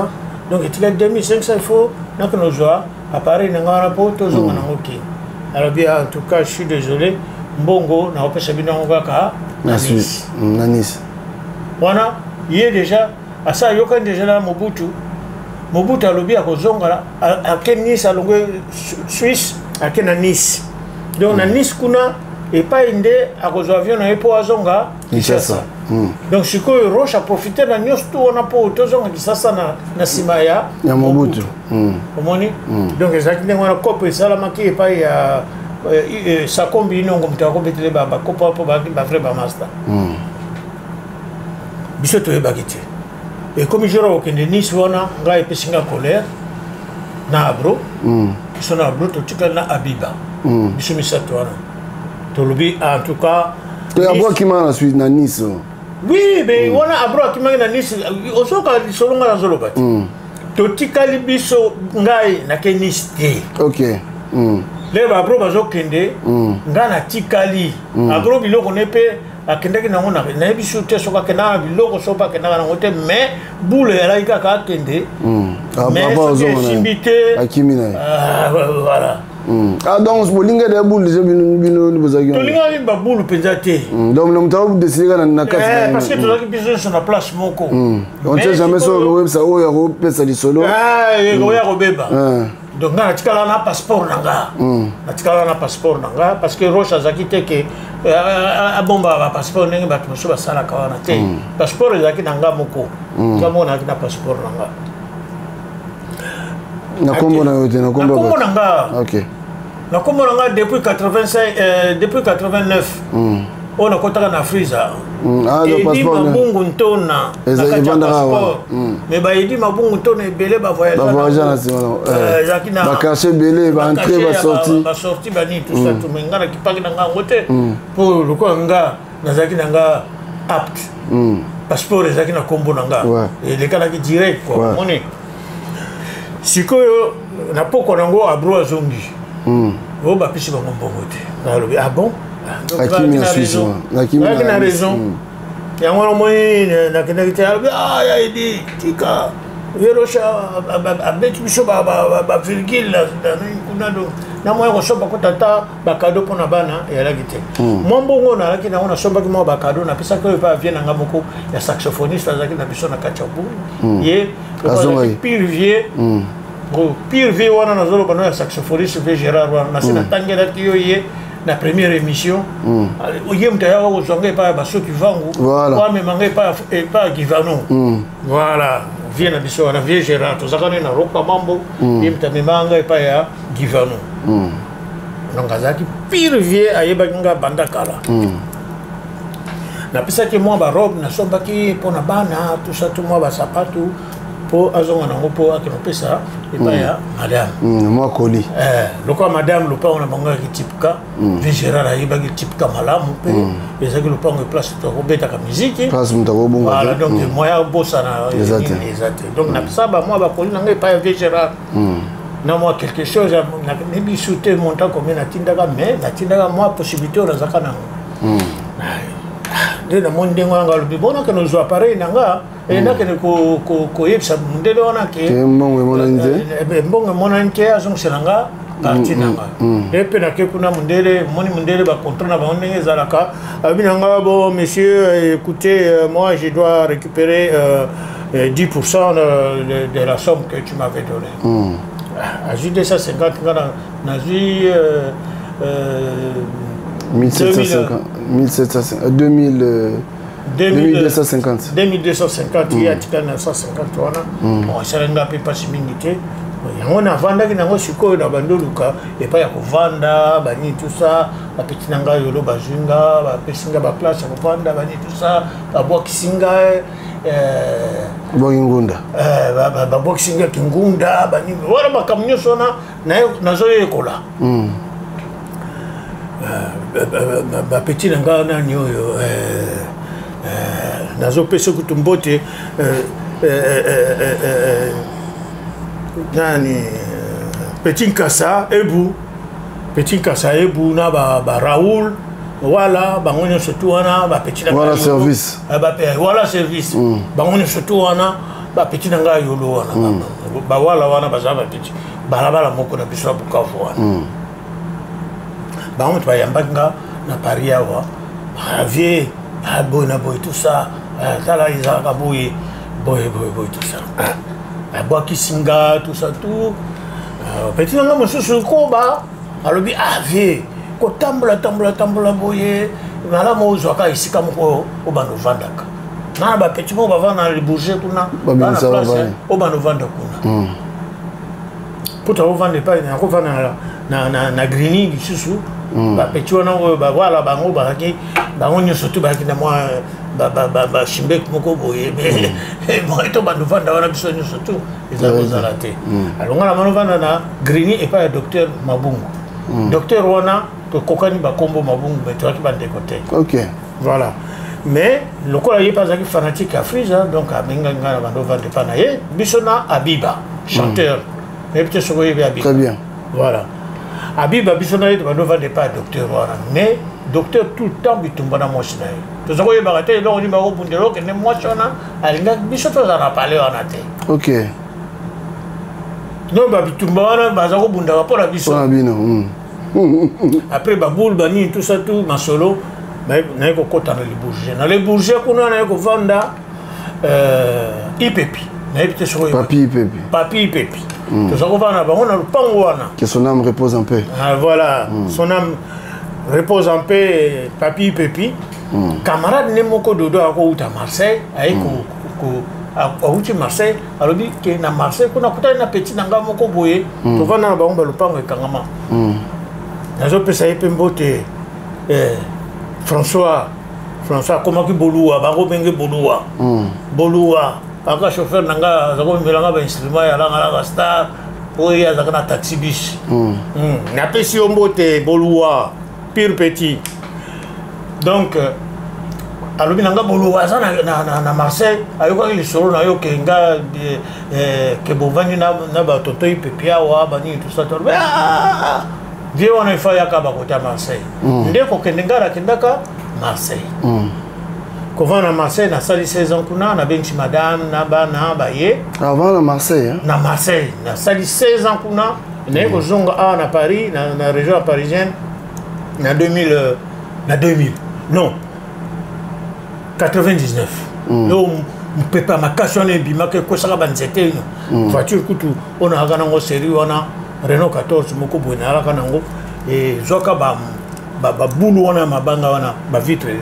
donc etikali 2500, il faut nakende ozwa appareil na ngai wana mpo tozonga nango Kini." Alobi: "En tout cas, je suis désolé, mbongo nakopesa bino yango kaka na Nice." Na Nice. Wana ye déjà asa ayokani déjà na Mobutu. Mobutu alobi akozonga, ake Nice, alongwe Suisse, ake na Nice. Donc na Nice kuna epai nde akozwa avion na ye mpo azonga Kinshasa. Donc sikoyo Roche aprofite na nyonso tu wana mpo tozonga Kisasa na nsima ya ya Mobutu. Omoni, donc ezalaki ndenge wana. Kope esalamaki epai ya Sakombi Inongo, moto akobetele bakopo mpo bavrai bamaster. Biso toyebaki te. Ekomi jour akokende Nice wana, ngai epesi nga colère na Abro. Biso na Abro totikali na Abiba, biso misato wana tolobi: "En tout cas." Abro akimaka na Suisse, na Nice? Oui, mais wana Abro akimaki na Nice, osoka lisolo nga nazoloba te. Totikali biso, ngai nake Nice te. Lelo baabro bazokende, ngai natikali. Abro biloko ne mpe akendaki nango, nayebi su te soki akendaka na biloko, soki mpe akendaka nango te, mais bule ezalaki kaka akende, mais soki esimbi te. Akimi na ye. Voilà. Ah, donc bolinga de bule déjà, bino bino bozalaki? Tolingaki babulu mpenza te. Donc na moto adécide kaka na kati? Parce que tozalaki biso nyonso na place moko. On sait jamais so oyebisa oyo akopesa lisolo. Oya kobeba. Donc nga natikala na passeport na nga, natikala na passeport na nga, parce que Roche azalaki te ke abomba bapasseport ndenge bato mosusu basalaka wana te. Passeport ezalaki na nga moko, nga moko nazalaki na passeport na nga. Na kombo na yo te? Na kombo na nga. Na kombo na nga depuis 85, depuis 89 oyo nakotaka na Frisa. Edi Mabungu Ntona na kati ya passeport, mais baedi Mabungu Ntona ebele bavoyage na bacachet ebele, baentrée, basortie. Basortie, banini, tout ça tout. Mais nga nakipaki na nga yango te, mpo lokola nga nazalaki na nga apte, passeport ezalaki na nkombo na nga, elekanaki direct quoi. Moni sikoyo na poko nango Abro azongi, oyo bapesi bango mbongo te. Nalobi: "Ah bon." Akimi na Suisse. Azalaki na raison yango wana. Omoni, nakendaki te. Alobi: "Ah, ya Edi, tika Verosha abeti biso bavirgule kuna." Donc na moya kosomba kota ata bacadeau mpo na bana eyalaki te. Mwa mbongo nalaki nango, nasombaki mwa bacadeau, napesaki oyo epai avie na nga moko ya saxophoniste azalaki na biso na kati ya bu ye pire vieux. Pire vieux wana nazoloba no ya saxophoniste, vieux Gérard wana, nasi natangelaki yo ye na première émission. Ye moto ayaka kozwa ngai epai ya Basoki Vangu, po amema ngai epai ya Givano. Voilà, vieux na biso wana, vieux Gérard, tozalaka nde na Roka Mambo. Ye moto amemaka ngai epai ya Givano. Donc azalaki pire vieux, ayebaki ngai banda kala. Napesaki mwa barobe nasombaki mpo na bana, tout ça, tout, mwa basapatu mpo azonga nango, mpo akende kopesa epai ya madame. Mwa koli. Lokola madame lopango na bango yaki tipka, vieux Gérard ayebaki tipka malamu, mpe ezalaki lopango eplace tokobetaka miziki. Place moto akobonga. Voilà, donc moya obosana eza te. Donc napesa bamwa bakoli na ngai epai ya vieux Gérard na mwa quelque chose, nayebi su te montant combien natindaka, mais natindaka mwa possibilité oyo nazalaka nango. Nde namoni ndenge wana, nga alobi: "Bon, nakende ozwa appareil na nga, nakende koyebisa mondele wana ke mbongo emonani te." Mbongo emonani te, azongisela nga parti na nga. E mpe nake kuna, mondele, moni mondele, bacontrôle na bango ndenge ezalaka, alobi na nga: "Bon monsieur, écoutez, moi je dois récupérer 10% de la somme que tu m'avais donnée." Azwi 250, nga nazwi 1750, 1750, 2000, 2250. 2250. Ye atikali na 150 wana. Bon, esali nga mpe mpasi mingi te. Yango navandaki nango sikoyo na bandi oluka epai ya kovanda banini tout ça. Bapeti na ngai yolo bazwi nga, bapesi nga baplace ya kovanda, banini tout ça, babwakisi ngai. Bwaki ngunda. Babwakisi ngai kingunda, banini wana, makambo nyonso wana nazoyekola. Bapeti na ngai nani oyo nazopesa kutu mbote, nani, Petit Nkasa Ebu, Petit Nkasa Ebu na ba Raoul wala, bango nyonso tu wana bapeti na wala service. Wala service. Bango nyonso tu wana bapeti na ngai yolo wana, bawala wana baza bapeti balabala moko na biso ya Bukavu wana. Bango moto bayambaki nga na Paris awa, vieux boye na boye, tout ça, tala ezalaka boye boye boye boye, tout ça, abwakisi nga, tout ça, tout. Petit na nga mosusu koba alobi: "Ah vieux, kotambola tambola tambola boye, malamu ozwaka esika moko obanda ovandaka na bapeti moko bavanda na Le Bourget kuna, bana place obanda ovanda kuna." Kuta ovanda epai nakovanda na Grigny lisusu, bapeti wana oyo bawala, bango bazalaki, bango nyonso tu bazalaki na mwa bashimbek moko boye, mais to banda ovanda wana biso nyonso tu eza kozala te. Alonga na mano ovanda na Grigny epai ya docteur Mabungu. Docteur wana tokokani bakombo Mabungu, mais toyaki bandeko te. Voilà, mais lokola ye mpe azalaki fanatique ya Frisa, donc abengaki ngai na bando ovanda epai na ye, biso na Abiba chanteur. Nayebi te soki oyebi Abiba. Très bien. Voilà, Abiba, biso na ye tobandi ovanda epai ya docteur wana. Mais docteur tout le temps bitumba na mwasi na ye, toza koyebaka te eloko nini bakobundela. Okende, mwasi wana alingaki biso tozala na pale wana te. Donc babitumba wana baza kobundaka mpo na biso. Mpona bino. Après baboule, banini, tout ça, tout masolo, naye kokɔta na Le Bourget. Na Le Bourget kuna naye kovanda Ipepi, nayebi te soki Papi Ipepi. Papi Ipepi, toza kovanda na bango na lopango wana. Que son âme repose en paix. Ah, voilà. Son âme repose en paix, Papi Ipepi. Camarade ne moko dodo akouta Marseille, aye awuti Marseille, alobi ke na Marseille kuna akutani na petit na ngai moko boye, tovanda na bango balopango ekangama. Nazopesa ye mpe mbote, François. François akomaki Boluwa, bango benge Boluwa. Boluwa aka chauffeur na ngai, aza komemelanga bainstrument ya langalanga star oyo ye azalaka na taxi bus. Napesi yo mbote Boluwa, pire petit. Donc alobi na nga Boluwa aza na Marseille, ayokaki lisolo na yo ke nga ke bovandi na batonto Ipepi awa, banini, tout ça. Alobi: "Ah, vieux wana ifa yaka bakota Marseille." Nde kokende ngai nakendaka Marseille, kovanda na Marseille, nasali 16 ans kuna, nabengisi madame na bana baye. Avant na Marseille, hein? Na Marseille nasali 16 ans kuna, naye kozonga awa na Paris, na région ya parisienne na 2000, na 2000, non, 99. Oyo mpepe ya makasi wana ebimaka, ekwesaka banzete ino. Voiture kutu oyo nayaka nango série wana, Renault 14 moko boye nayalaka nango, ezwaka babulu wana ya mabanga wana, bavitre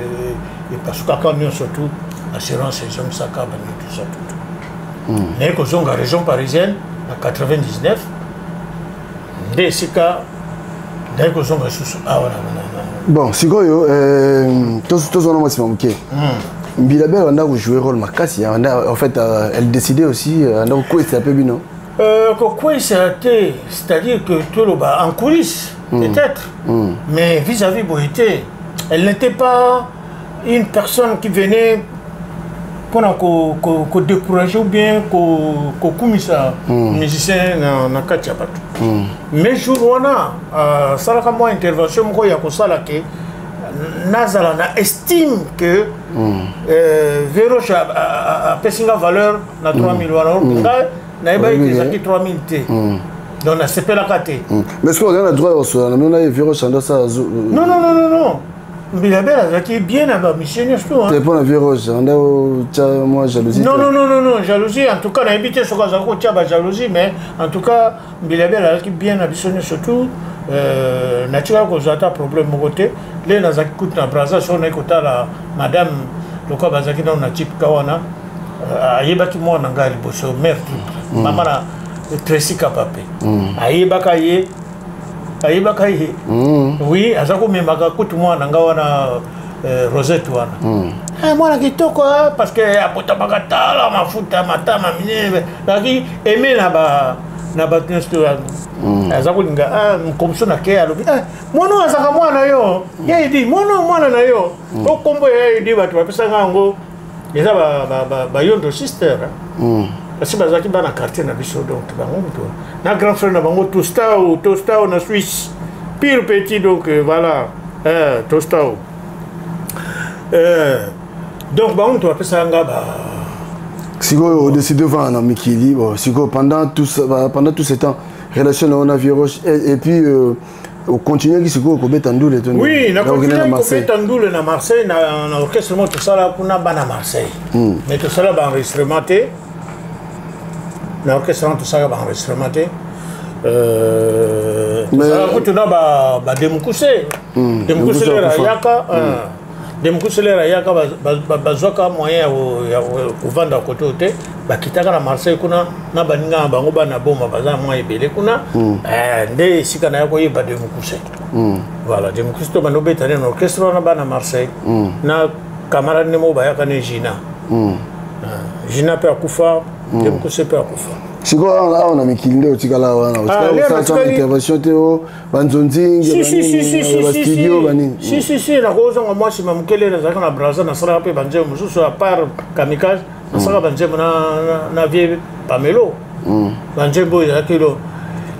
epasukaka nyonso tu, assurance ezongisaka banini, tout ça tutu. Naye kozonga région parisienne na 99, nde esika naye kozonga lisusu awa. Bon, sikoyo tozwana mwa nsima moke. Mbilia Bel anda kojouer rôle makasi en fait, elle décidait aussi, anda kokwesela mpe bino. Kokweyisa te, c'est-à-dire que toloba en coulisses peut-être, mais vis-à-vis boye te. Elle n'était pas une personne qui venait mpona kodécourager ou bien kokumisa musicien na kati ya bato. Mais jour wana asalaka mwa intervention moko ya kosala ke nazala na estime que Veroche apesi nga valeur na 3000 wana. Ngai nayebaki ke ezalaki 3000 te, donc nasepelaka te. Mais ce que ozali na droit ya kosola na mino na ye, Veroche ando asala? Non, non, non, non, non, Mbilia Bel azalaki bien na bamission nyonso. Te, mpo na Veroche anda otya mwa jalousie? Non, non, non, non, non, jalousie, en tout cas nayebi te soki azalaki kotia bajalousie, mais en tout cas Mbilia Bel azalaki bien na biso nyonso tout. Natikaka kozwa ata problème moko te. Le nazalaki kutu na Braza, soki nayi kotala madame, lokola bazalaki nano na type ka wana, ayebaki mwana ngai ya liboso, mare triple, mama na Tracy Kapape ayebaka ye, ayebaka ye. Oui, aza komemaka kutu mwana nga wana, Rosette wana. Eh, mwana kitoko, parce que abotamaka, tala mafuta, matama minene, azalaki aimé na ba na bato nyonso to aza kolinga. Ah, mokomoso na ke alobi: "Ah, mwana oyo azalaka mwana yo ya Edi, mwana oyo mwana na yo." O kombo ya Edi, bato bapesaka yango eza bayondo sister, parce bazalaki bana quartier na biso. Donc bango moto na grand frère na bango Tostao, Tostao na Suisse, pire petit. Donc voilà, Tostao. Donc bango moto bapesaka nga ba Sikoyo odécide ovanda na mikili. Bon, sikoyo pendant tout ce temps, relation na yo na vieux Roche, et puis ocontinuaki sikoyo kobeta ndule to? Oui, nakontinue kobeta ndule na Marseille, na orchestre moko tosala kuna, bana Marseille. Mais tosala baenregistrement te na orchestre wana, tosalaka baenregistrement te. Tosala kutu na bademukuse, demukuse lera ayaka, demukuse lera ayaka, bazwaka moyen ya kovanda kote oyo te. Bakitaka na Marseille kuna na baninga na bango, bana boma baza na mwa ebele kuna. Nde esika naya koyeba demukuse. Voilà, demukuse to banda obeta nde na orchestre wana, bana Marseille, na camarade nde moko bayaka ne Gina. Gina mpe akufa, demukuse mpe akufa. Sikoyo awa na mikili nde otikala wana, otikala kosala intervention te, o banzonzingi, bastudio, banini? Si, si, si, nakozonga mwa nsima mokele. Nazalaka na Braza, nasalaka mpe banzembo mosusu à part Kamikaze. Nasalaka banzembo na vieux Pamelo. Banzembo oyo ezalaki lo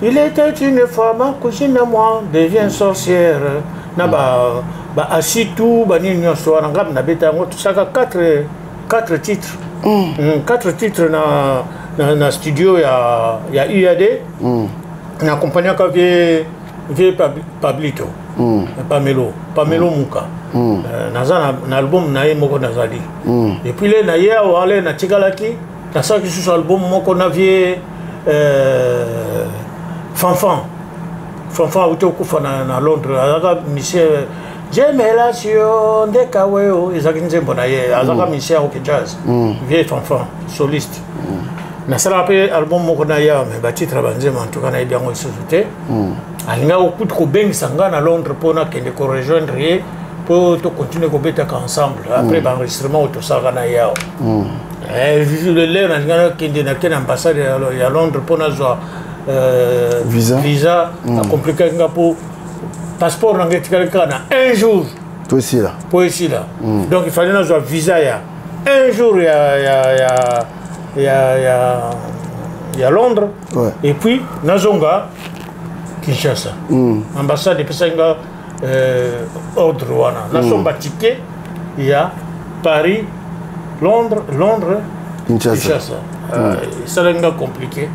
"Il était une fois, ma cousine à moi devient sorcière" na ba asitu, banini nyonso wana ngambi nabeta yango. Tosalaka 4 titres, 4 titres na studio ya UAD. Na accompagnaka vieux Pablito, Pamelo, Pamelo Muka. Naza na album na ye moko nazali. Et puis le na ye awa, le natikalaki, nasalaki susu album moko na vieux Fanfan. Fanfan auti okufa na Londres, azalaka monsieur Jemelasio Ndekaweo, ezalaki nzembo na ye, azalaka musicien ok jazz. Vieux Fanfan soliste. Nasalaka mpe album moko na ye awa, mais batitre ya banzembo, en tout cas nayebi yango lisusu te. Alingaki kutu kobengisa nga na Londres mpo nakende korejoindre ye, mpo tocontinue kobetaka ensemble après baenregistrement oyo tosalaka na ye awa. Lelo nalinga nakende, nake na ambassade ya Londres mpo nazwa visa. Visa acompliquaki nga mpo passeport na nga etikali kaka na un jour po esila. Po esila. Donc il fallait nazwa visa ya un jour ya Londres et puis nazonga Kinshasa. Ambassade epesaki nga ordre wana, nasomba ticket ya Paris, Londres, Londres, Kinshasa. Kinshasa. Esalaki nga compliqué.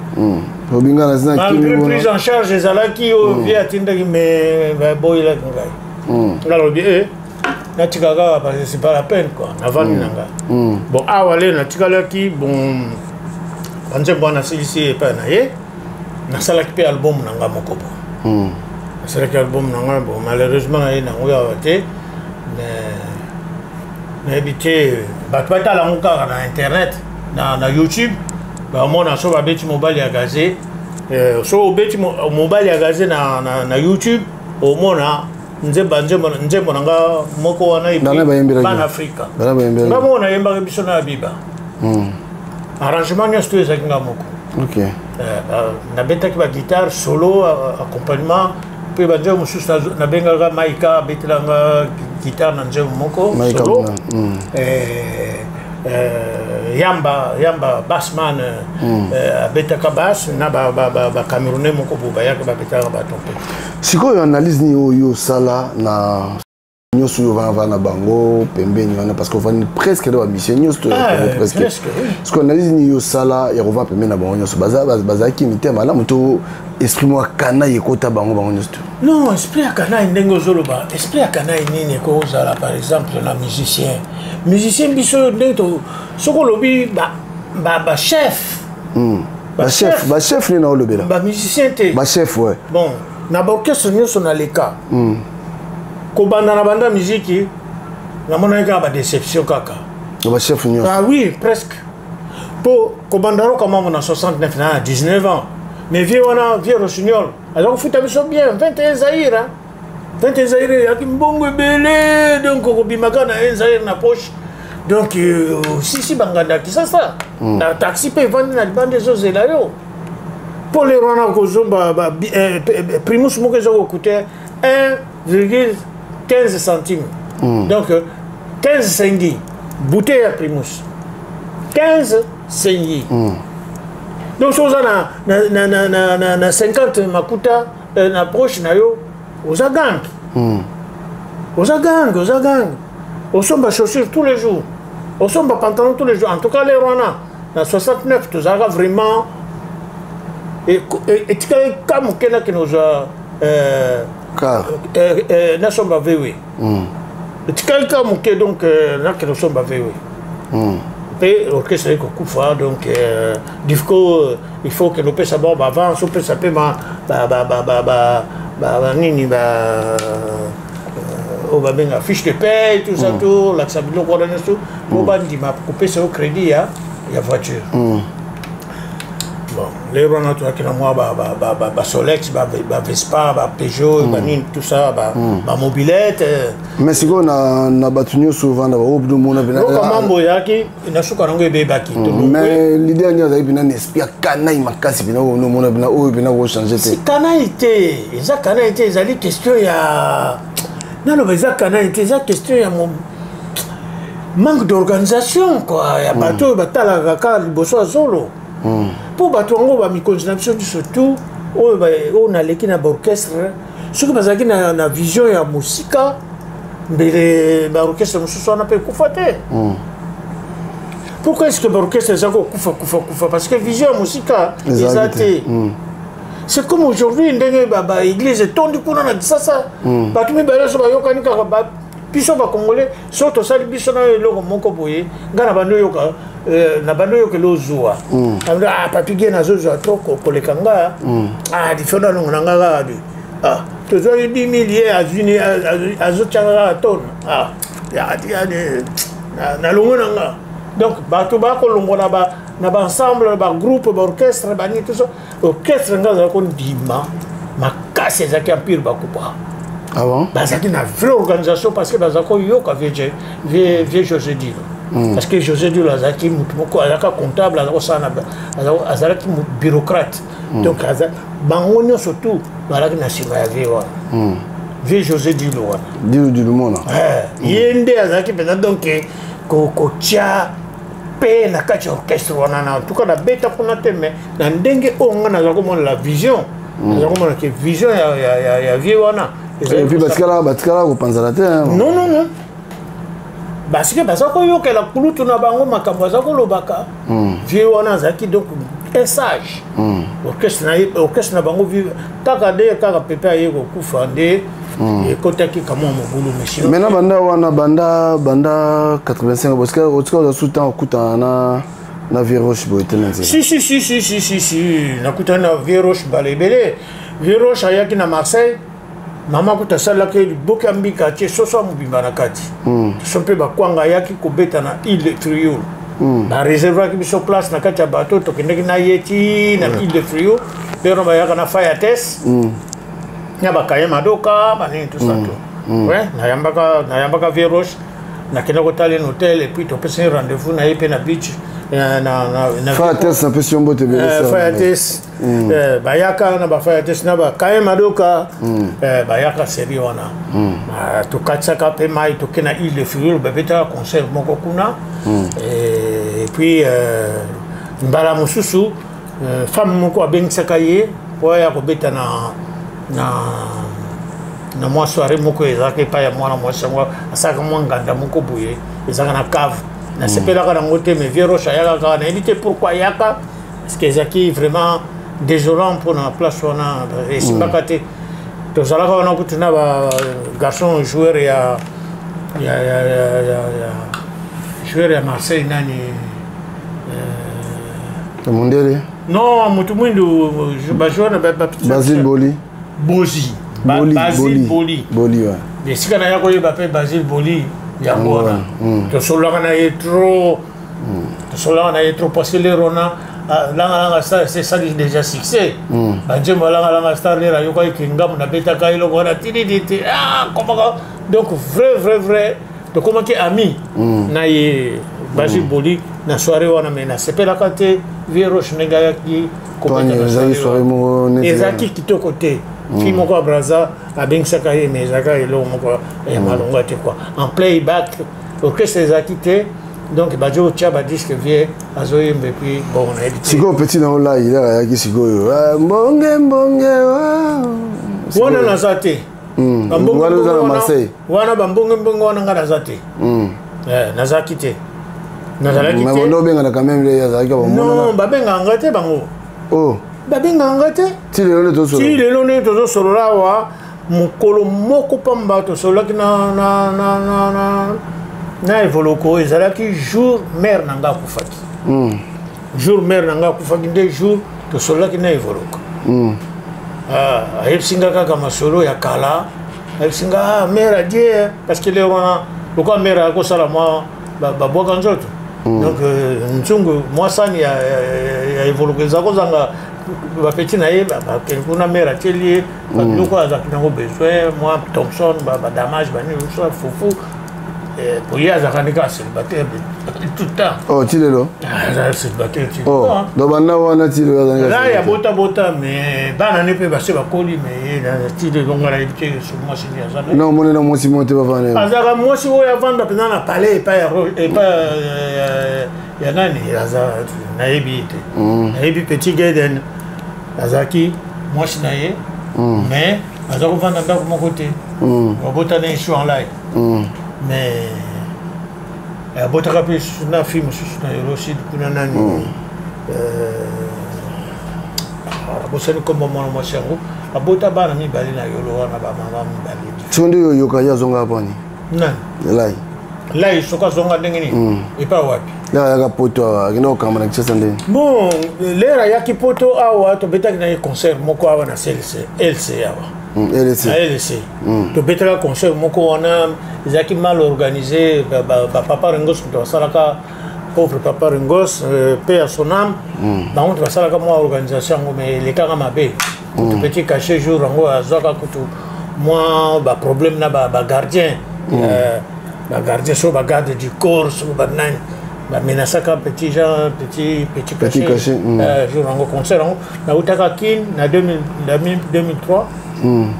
Obinga na zina. Malgré prise en charge ezalaki oyo vieux atindaki, mais baboyelaki ngai. Nga nalobi e natika kaka parce que c'est pas la peine quoi, navandi na ngai. Bon, awa le natikalaki, bon, banzembo wana nasilisi epai na ye. Nasalaki mpe album na nga moko. Bon, nasalaki album na nga. Bon, malheureusement naye nango awa te, mais nayebi te, bato batala yango kaka na internet, na YouTube, bamona. So babeti "Mobali ya Gaze", so obeti "Mobali ya Gaze" na YouTube, omona nzembo na nga moko wana. Bana bayembelaki? Bana Afrika. Bana bayembelaki? Nga moko nayembaki, biso na Abiba. Arrangement nyonso to ezalaki nga moko. Nabetaki baguitare solo, accompagnement mpe banzembo mosusu nabengaka Maika, abetelanga guitare na nzembo moko Maika solo. Muna. Yamba, Yamba bassman, abetaka basse na bacamerounais moko bo bayaka, babetaka batrompette. Sikoyo analyse nini oyo osala na nyonso oyo ovanda na bango pembeni wana? Parce que ovandi presque na bamission nyonso to ya Ah, Congo, presque. Presque, oui. Sikoyo analyse nini oyo osala ya kovanda pembeni na bango nyonso? Bazalaki mitema malamu to esprit moko akana ekota bango nyonso to? Non, esprit ya kanai, ndenge ozoloba esprit ya kanai nini ekozala? Par exemple na musicien biso ndenge to, soki olobi bachef. Bachef, bachef nini na olobela? Bamusicien te. Bachef, ouais. Bon, na baorchestre nyonso naleka, kobanda na banda miziki, namonaki kaka badéception kaka. Na bachef nyonso? Ah oui, presque, mpo kobanda Roka Mambo na 69, na 19 ans. Mais vieux wana, vieux Rossignol, aza kofuta biso bien 21 Zaïre, hein. 21 Zaïre eyaki mbongo ebele, donc okobimaka na 1 Zaïre na poche. Donc osisi banganda ya Kisasa. Na taxi mpe evandi na libanda ezozela yo. Mpo lero wana kozomba primus moko eza kokute 1,15 centime. Donc 15 sengi, bouteille ya primus. 15 sengi. Donc soki oza na 50 makuta na poche na yo, oza gang. Oza gang, oza gang. Osomba chaussure tous les jours. Osomba pantalon tous les jours. En tout cas, les wana na 69 tozalaka vraiment etikali ka moke nakende kozwa nasomba VW. Etikali ka moke, donc nakende kosomba VW. Mpe orchestre ekokufa, donc difco il faut que nopesa bango baavance, opesa mpe banini, oyo babenga fiche de paie, tout ça, tout olakisa biloko wana nyonso po bandima kopesa yo crédit ya voiture. Bon, lero wana tozalaki na mwa basolex, bavespa, bapeugeot, banini, tout ça, bamobilette. Mais sikoyo na bato nyonso ovanda baoyo bino omona Yoka, mambo ezalaki na suka nango ebebaki. Mais leader nini azali mpena na esprit ya kanai makasi mpena, oyo omona mpena, oyo mpena kochange te? Kanai te, eza kanai te, ezali question ya, naloba, eza kanai te, eza question ya manque d'organisation quoi, ya bato oyo batalaka kaka liboso ya zolo. Mpo bato yango, bamikonzi na biso surtout oyo naleki na baorchestre, soki bazalaki na vision ya mosika, mbele baorchestre mosusu wana mpe ekufa te. Pourquoi est ce que baorchestre eza kokufa kufa kufa? Parce que vision ya mosika eza te. C'est comme aujourd'hui ndenge baéglise etondi kuna na Kisasa, bato mibale so bayokani kaka. Biso bacongolais, so tosali biso na eloko moko boye, ngai na bando oyoka, na bando oyokela ozwa, ah, Papi Ge nazozwa to koleka nga, ah, difendo alongo na nga kaka de, ah, tozwaki 10 000, ye azwini, azotyaka kaka tone, ah, nalongo na nga. Donc bato bakolongwa na baensemble, bagroupe, baorchestre, banini, tout ça. Orchestre nga azala kondima makasi ezalaki Empire Bakuba. Ah bon? Bazalaki na vraie organisation parce que bazalaki koyoka vieux José Dilo. Parce que José Dilo azalaki motu moko azalaka comptable, azalaki kosala, azalaki bureaucrate. Donc bango nyonso tout bazalaki na nsima ya vieux wana, vieux José Dilo wana. Dilo Dilumona. Ye nde azalaki mpenza donc kotia mpe na kati ya orchestre wana. Na en tout cas nabeta kuna te, mais na ndenge oyo nga naza komona la vision, naza komona ke vision ya vieux wana. Et puis batikala kopanzana te? Non, non, non, parce que baza koyokela kulutu na bango makambo aza kolobaka. Vieux wana azalaki donc un sage. Orchestre na ye, orchestre na bango kaka nde kaka pepe aye kokufa nde ekotaki kamwa mobulu, mais sinon Maintenant, banda wana, banda 85, bosika otika oza su ntango okutana na vieux Roche boye te na nzela? Si, si, si, si, si, si, si, nakutani na vieux Roche mbala ebele. Vieux Roche ayaki na Marseille, mama kuta asalaki liboki ya mbika, atie soso ya mobimba na kati, so mpe bakwanga. Ayaki kobeta na Île de Frioul, bareservaki biso place na kati ya bateau, tokendeki na ye ti na Île de Frioul. Mpe wana bayaka na Fayates na bakaye madoka banini, tout ça, tout. Ouais, nayambaka vieux Roche, nakenda kotala une hôtel et puis topesani rendez-vous na ye mpe na beach na Fayates, napesi yo mbote ebele. Fayates bayaka na bafayates na bakaye madoka, bayaka seri wana. Tokatisaka mpe mai, toke na Île de Frioul, babetaka concert moko kuna. Et puis mbala mosusu femme moko abengisaka ye po aya kobeta na mwa soirée moko ezalaka epai ya mwana mwasi yango, asalaka mwa nganda moko boye ezalaka na cave. Nasepelaka nango te, mais vieux Roche ayaka kaka, nayebi te pourquoi ayaka, parce que ezalaki vraiment désolant mpona place wana, esimbaka te. Tozalaka wana kutu na ba garçon joueur ya joueur ya Marseille, nani? Mondele? Non, motu mwindu, bajoueur na Basile Boli. Bozi. Boli. Basile Boli. Boli, ouais. Esika naya koyeba mpe Basile Boli yango wana, tosololaka na ye trop, tosololaka na ye trop parce que lero wana Ah, Langa Langa Star esali déjà succès. Banzembo ya Langa Langa Star lera ayokaki kingamu nabetaka eloko wana tiniditi, ah, komaka. Donc vrai vrai vrai, tokomaki ami na ye Basile Boli na soirée wana, mais nasepelaka te Vieux Roche ndenge ayaki kobeta na ezalaki soirée soirée wana. Moko neti Ezalaki kitoko te. Fille moko ya Braza abengisaka ye, mais ezalaka eloko moko ya malonga te quoi. En playback, orchestre ezalaki te, donc bazo kotya badisque, vieux azoyemba, et puis bon, nayebi te. Sikoyo petit na olai lere ayaki sikoyo, ah, mbonge mbonge wa. Wana naza te. Bambonge Wana oza na mbonge. Marseille. Wana bambonge mbonge wana nga naza te. Eh, nazalaki te, nazalaki Mais te. bondo obengana quand même, le azalaki Non, bamonana. babengaka nga te bango. Oh. Babengaka nga te. Ti lelo nde Ti tosolo. Lelo ndenge tozosolola awa, mokolo moko pamba tosololaki na Evoloko, ezalaki jour mère na nga akufaki. Jour mère na nga akufaki nde jour tosololaki na Evoloko. Ah, ayebisi nga kaka masolo ya kala, ayebisi nga, ah, mère adie, parce que lelo wana lokola mère akosala mwa babwaka nzoto, donc nzungu mwa sani ya Evoloko eza kozanga. Bapeti na ye bakende kuna, mère atieli ye babiloko oyo azalaki nango besoin, mwa thomson, badamage, banini mosusu, fufu. Po ye azalaka nde kaka célibataire tout le temps. Oh, ti lelo? Azala célibataire ti. Oh, donc banda wana ti lelo azalaki La ya célibataire. botabota, mais bana ne mpe base bakoli, mais ye ti lelo nga nayebi te soki mwasi nini aza na ye. Non, omoni na mwasi moko te bavanda ye. Azalaka mwasi oyo avanda mpenza na palais epai epai ya nani aza, nayebi ye te. Nayebi Petit Gaden azalaki mwasi na ye, mais aza kovanda ndako moko te. Babotana esu en lai, mais abotaka mpe lisusu na fille mosusu na Yolo Sud kuna, nani, abosani nkombo mwana mwasi yango. Abota bana mibale na Yolo wana, bamama mibale. Siko nde oyo oyoka ye azongaka poni? Nani? Elai. Lai soki azonga ndenge nini, epai wapi? Lere ayaka poto awa, akenda kokamba na Kinshasa ndeni. Bon, lere ayaki poto awa, tobetaki na ye concert moko awa na CLC, LC awa. LC. Na LC tobetaka concert moko wana, ezalaki mal organisé. Bapapa Ringos moto basalaka, pauvre papa Ringos, paix à son âme, bango moto basalaka mwa organisation yango, mais elekaka mabe. Kutu petit cachet jour yango azwaka kutu mwa baproblème na bagardien, bagardien so bagarde du corps so banani bamenasaka petit Jean, petit Petit cachet. Cachet. Jour yango concert yango nautaka Kin na 2000 na 2003,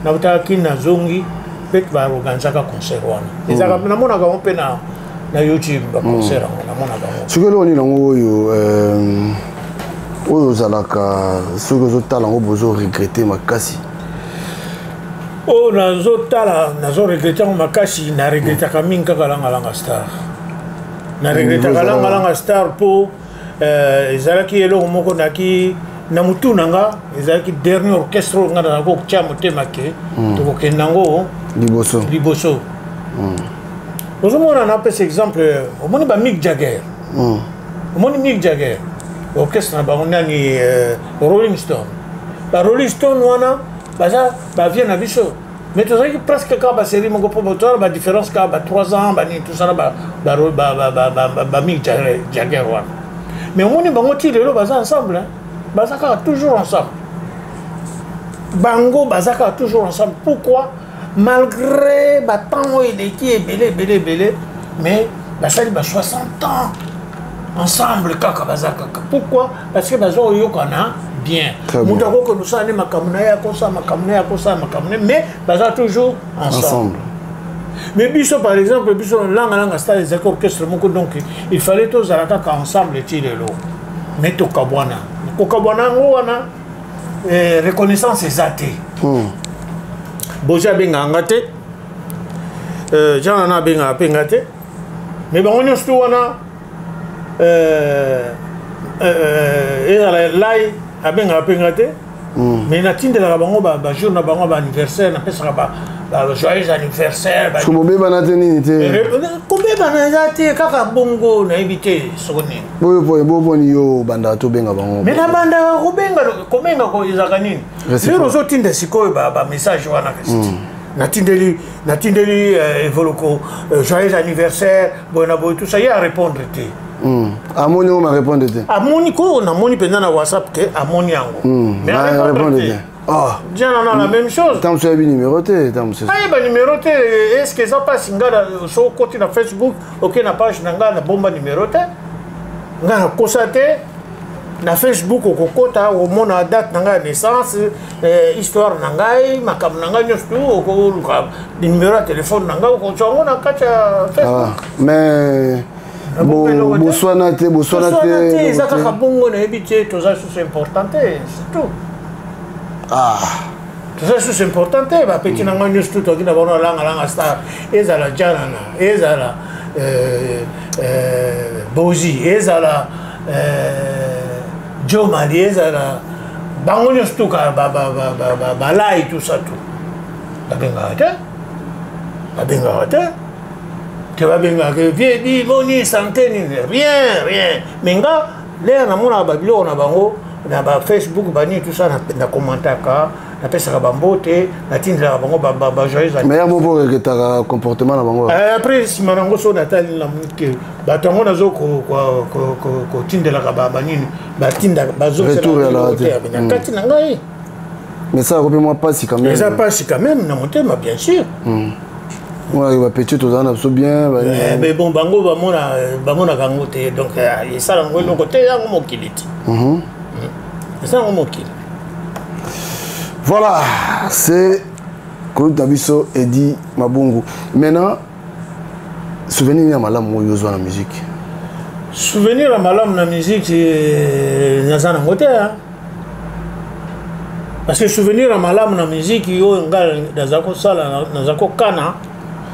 nautaka Kin, nazongi mpe baorganisaka concert wana. Ezalaka, namonaka yango mpe na YouTube, baconcert yango namonaka yango. Soki eloko nini yango oyo oyo ozalaka, soki ozotala yango, bozo regretter makasi? Oyo nazotala, nazoregretter yango makasi, naregretaka mingi kaka Langalanga Star. Naregretaka Langalanga Star mpo ezalaki eloko moko naki na motu na nga, ezalaki dernier orchestre oyo nga nazalaki kotia motema ke tokokende yango liboso. Liboso. Ozomona, napesa exemple, omoni ba Mick Jagger, omoni Mick Jagger, orchestre na bango nani, Rolling Stone. Ba Rolling Stone wana baza bavieux na biso, mais tozalaki presque kaka basérie moko, mpo tozala badifférence kaka ba 3 ans, banini, tosala ba Mick Jagger wana. Mais omoni bango ti lelo baza ensemble, hein? Baza kaka toujours ensemble, bango baza kaka toujours ensemble. Pourquoi? Malgré batemps oyo eleki ebele ebele ebele, mais basali ba 60 ans ensemble kaka, baza kaka. Pourquoi? Parce que baza koyokana bien. Très bien. Moto akokende osala nde makambo na ye, akosala makambo na ye, akosala makambo na ye, mais baza toujours ensemble. Ensemble. Mais biso par exemple, biso Langa Langa Star ezalaki orchestre moko, donc il fallait tozala kaka ensemble ti lelo, mais tokabwana. Kokabwana yango wana, reconnaissance eza te. Bozi abengaka nga te, Jean nana abengaka mpe nga te, mais bango nyonso tu wana, ezala lai abengaka mpe nga te, mais natindelaka bango bajour na bango baanniversaire, napesaka ba joyeux anniversaire. Parce que bobebana te nini te? Kobebana eza te, kaka bongo, nayebi te soko nini. Boyo po boboni yo obandaka tobenga bango. Mais nabandaka kobenga, kobenga ezalaka nini? Réciproque. Lero ozotinda sikoyo bamessage wana, kasi natindeli Evoloko joyeux anniversaire, boye na boye, tout ça, ye arépondre te. Amoni yango, ma répondre te. Amoni ko, namoni mpenza na WhatsApp ke amoni yango, mais arépondre te. Ah. Diana na la même chose. Ntango mosusu ayebi numéro te, ntango mosusu. Ayeba numéro te, est ce que eza mpasi? Ngai so okoti na Facebook, oke na page na ngai, nabomba numéro te, ngai nakosa te. Na Facebook okokota, okomona date na ngai ya naissance, histoire na ngai, makambo na ngai nyonso tu. Okoluka numéro ya telefone na ngai, okozwa yango na kati ya Facebook. Ah, mais boswana te, boswana te. Eza kaka bongo, nayebi te, toza susu important te, surtout. Ah. Toza susu important te. Bapeti na ngai nyonso tu toki na bango alangalanga star, ezala Janana, ezala Bozi, ezala Jomali, ezala bango nyonso tu balai, tout ça, tout babengaka te, babengaka te te, babengaka vie di boni santé nini, rien, rien. Mais nga lere namonaka babiloko na bango na bafacebook, banini, tout ça, nakomantaka, napesaka bambote, natindelaka bango bajoyeux. Mais ya moko oregretaka comportement na bango? Après, nsima nango, so natali, namoni ke bato yango nazo kotindelaka banini, batindaka bazokati na kati na ngai. Mais ça akopi mwa mpasi quand même. Eza mpasi quand même na motema, bien sûr. Oyo bapeti tozala na biso bien. Mais bon, bango bamonaka yango te, donc esala yango eloko te. Yango mokili te, esala yango mokili. Voilà, c'est koluta biso Edi Mabungu. Maintenant, souvenir ya malamu oyo ozwa na musique? Souvenir ya malamu na musique, naza nango te, parce que souvenir ya malamu na musique oyo ngai naza kosala, naza kokana,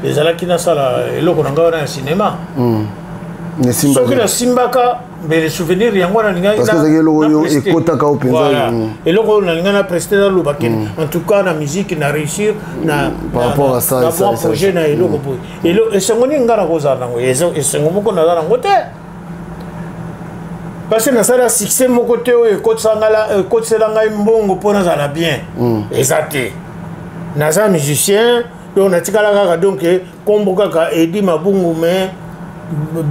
ezalaki nasala eloko na ngai wana ya cinéma. Soki nasimbaka mbele souvenir yango wana. Nalingaki eloko oyo ekotaka o mpenza. Eloko oyo nalingai na preste, naloba ke en tout cas na musique na réussir na par rapport à ça. Mwa projet na eloko boye, esengo nini ngai nakozala nango? Esengo moko naza nango te, parce que nasala succès moko te oyo ekotisela ngai mbongo mpo nazala bien. Eza te. Naza musicien, donc natikala kaka, donc kombo kaka Edi Mabungu, mais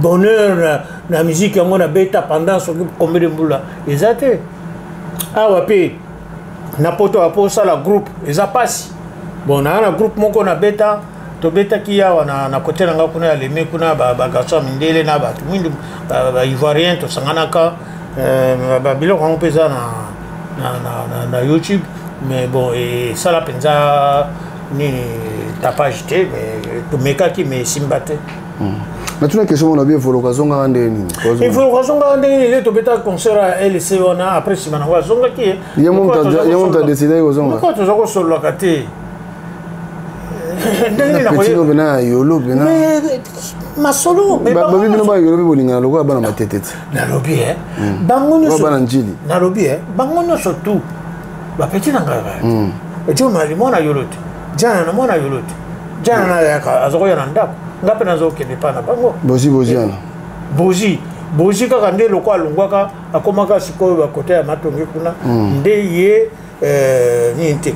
bonheur na musique yango nabeta pendant soki combien de mbula, eza te. Awa mpe na poto, apo osala groupe eza mpasi. Bon, naa na groupe moko nabeta, tobetaki awa na kote na nga kuna ya Leme kuna, bagarçon ya mindele na bato mwindu, baivoirien, tosanganaka. Babiloko yango mpe eza na YouTube, mais bon, esala mpenza nini, tapage te, mais tomekaki, mais esimba te. Natuna question mona bi, Evoluka azongaka ndenge nini? Evoluka azongaka ndenge nini? Tobetaka concert ya LC wana, après nsima nango azongaki. Ye moto adécidaki kozonga? Toza kosololaka te. Ndenge pena ya yolo pena. Masolo. Babi bino bayolo mpe bolingana lokola bana matete te. Nalobi bango nyonso bana Njili. Nalobi bango nyonso tu bapeti na ngai. Jomali mwana yolo te, Jana na mwana yolo te. Jana na yaka, azokoya na ndako, nga mpe nazokende epa na bango. Bozi, Boziana. Bozi, Bozi kaka nde loko alongwaka, akomaka sikoyo bakote ya Matonge kuna. Nde ye nini te,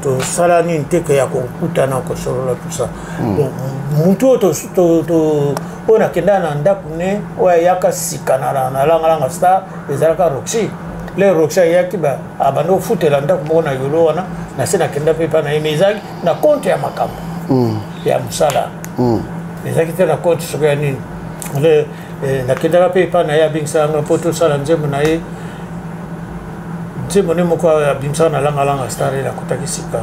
tosala nini te ke ya kokutana, kosolola, tout ça. Bon, mutu oyo oyo nakenda na ndako ne, oyo ayaka sika na Langalanga Star, ezalaka Roxy. Le Roxy ayaki, abandi kofutela ndako moko na yolo wana na se. Nakenda mpe epa na ye, mais ezalaki na compte ya makambo ya mosala, ezalaki te na compte soki ya nini. Nakendaka mpe epa na ye, abengisaka nga mpo tosala nzembo na ye, nzembo nde moko abimisaka na Langalanga Star. Ele akotaki sika,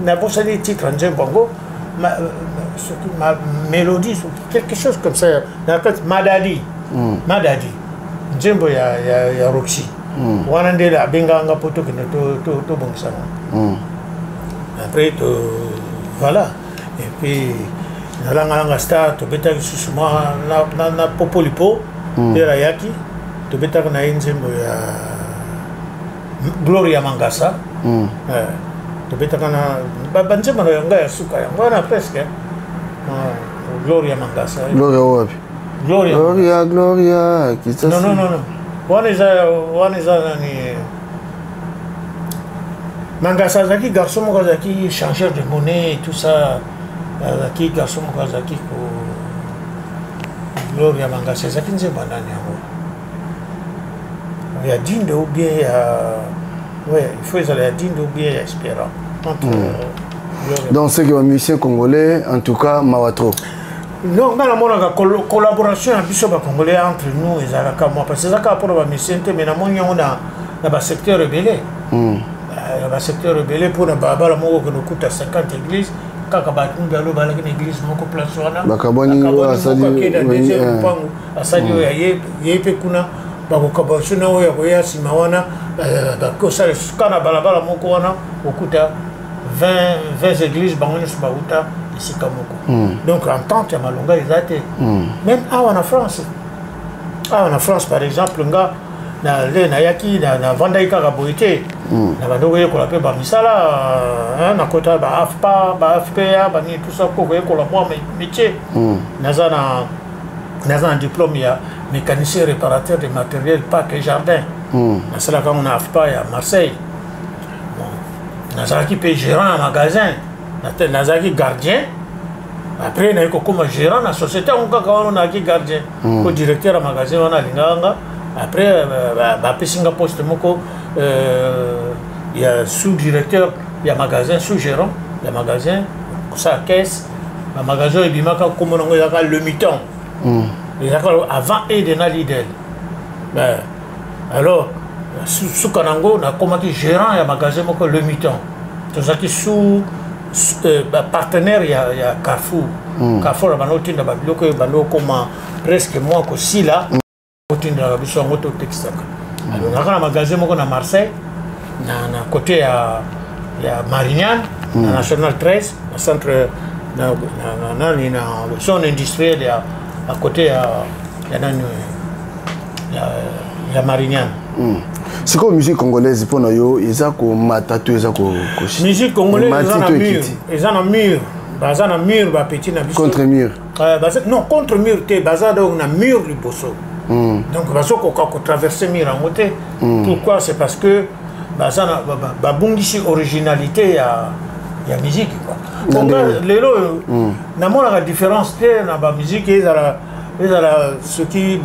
nabosani titre nzembo yango, soki mélodie, quelque chose comme ça, na kati Madadi. Madadi, nzembo ya Roxy wana nde abengaka nga mpo tokende tobongisanga. Après to voilà, et puis nalangalanga star, tobetaki susu mwa na Popolipo. Nde ayaki, tobetaka na ye nzembo ya Gloria Mangasa. Tobetaka na banzembo na yango ya suka, yango wana presque, Gloria Mangasa. Gloria wapi? Gloria. Gloria, Gloria. Non, non, non, non, wana eza nani, Mangasa azalaki garçon moko azalaki changeur de monnaie et tout ça. Azalaki garçon moko azalaki ko Gloria Mangasi, azalaki nzembo ya nani yango? Ya Dindo ou bien ya, ouais, il faut ezala ya Dindo ou bien ya Espérant. Entre Donc ceux qui sont musiciens congolais, en tout cas, mawa trop. Non, nga namonaka collaboration ya biso bacongolais entre nous ezalaka mwa parce eza kaka mpona bamusicien te, mais namoni yango na basecteur ebele. Na basecteur ebele, mpona balabala moko okende okuta 50 église, kaka bato mibale oyo balaki na église moko place wana. Bakabwani, oyo asali akei na deuxième lopango, asali oyo ya ye, ye mpe kuna bakokaba suna oyo akoya nsima wana, bakosala kaka na balabala moko wana, okuta 20 églises, bango nyonso bauta esika moko. Donc entente ya malonga eza te. Même awa na France, awa na France par exemple, nga na le nayaki, navandaki kaka boye te. Na bandi koyekola mpe bamisala, nakota ba AFPA, ba AFPA, banini, tout ça, ko koyekola mwa métier. Naza na diplôme ya mécanicien réparateur de matériel parc et jardin. Nasalaka yango na AFPA ya Marseille. Bon, nazalaki mpe gérant ya magasin. Nazalaki gardien, après naye kokóma gérant na société yango kaka wana. Nazalaki gardien ko directeur ya magasin wana alingaka nga. Après bapesi nga poste moko ya sous directeur ya magasin, sous gérant ya magasin, kosala caisse. Bamagasin oyo ebimaka, nkombo nango ezalaka Le Miton. Ezalaka avant Ede na Lidl. Ben, alors suka nango nakomaki gérant ya magasin moko Le Miton. Tozalaki sous partenaire ya Carrefour. Carrefour bando otinda babiloko oyo bando okoma presque mwa kosila, otindaka biso yango, totekisaka. Alors nazalaka na magasin moko na Marseille, na côté ya Marignane, na National 13, na centre na nani, na zone industrielle ya à côté ya nani, ya Marignane. Sikoyo musique congolaise mpo na yo eza komata to eza Musique congolaise eza na mur, eza na mur, baza na mur, bapeti na biso. Contre mur. Non, contre mur te, baza donc na mur liboso. Donc bazokoka kotraverse mur yango te. Pourquoi? C'est parce que baza na babungisi originalité ya musique, quoi. Lelo oyo namonaka différence te na bamusique, ezala soki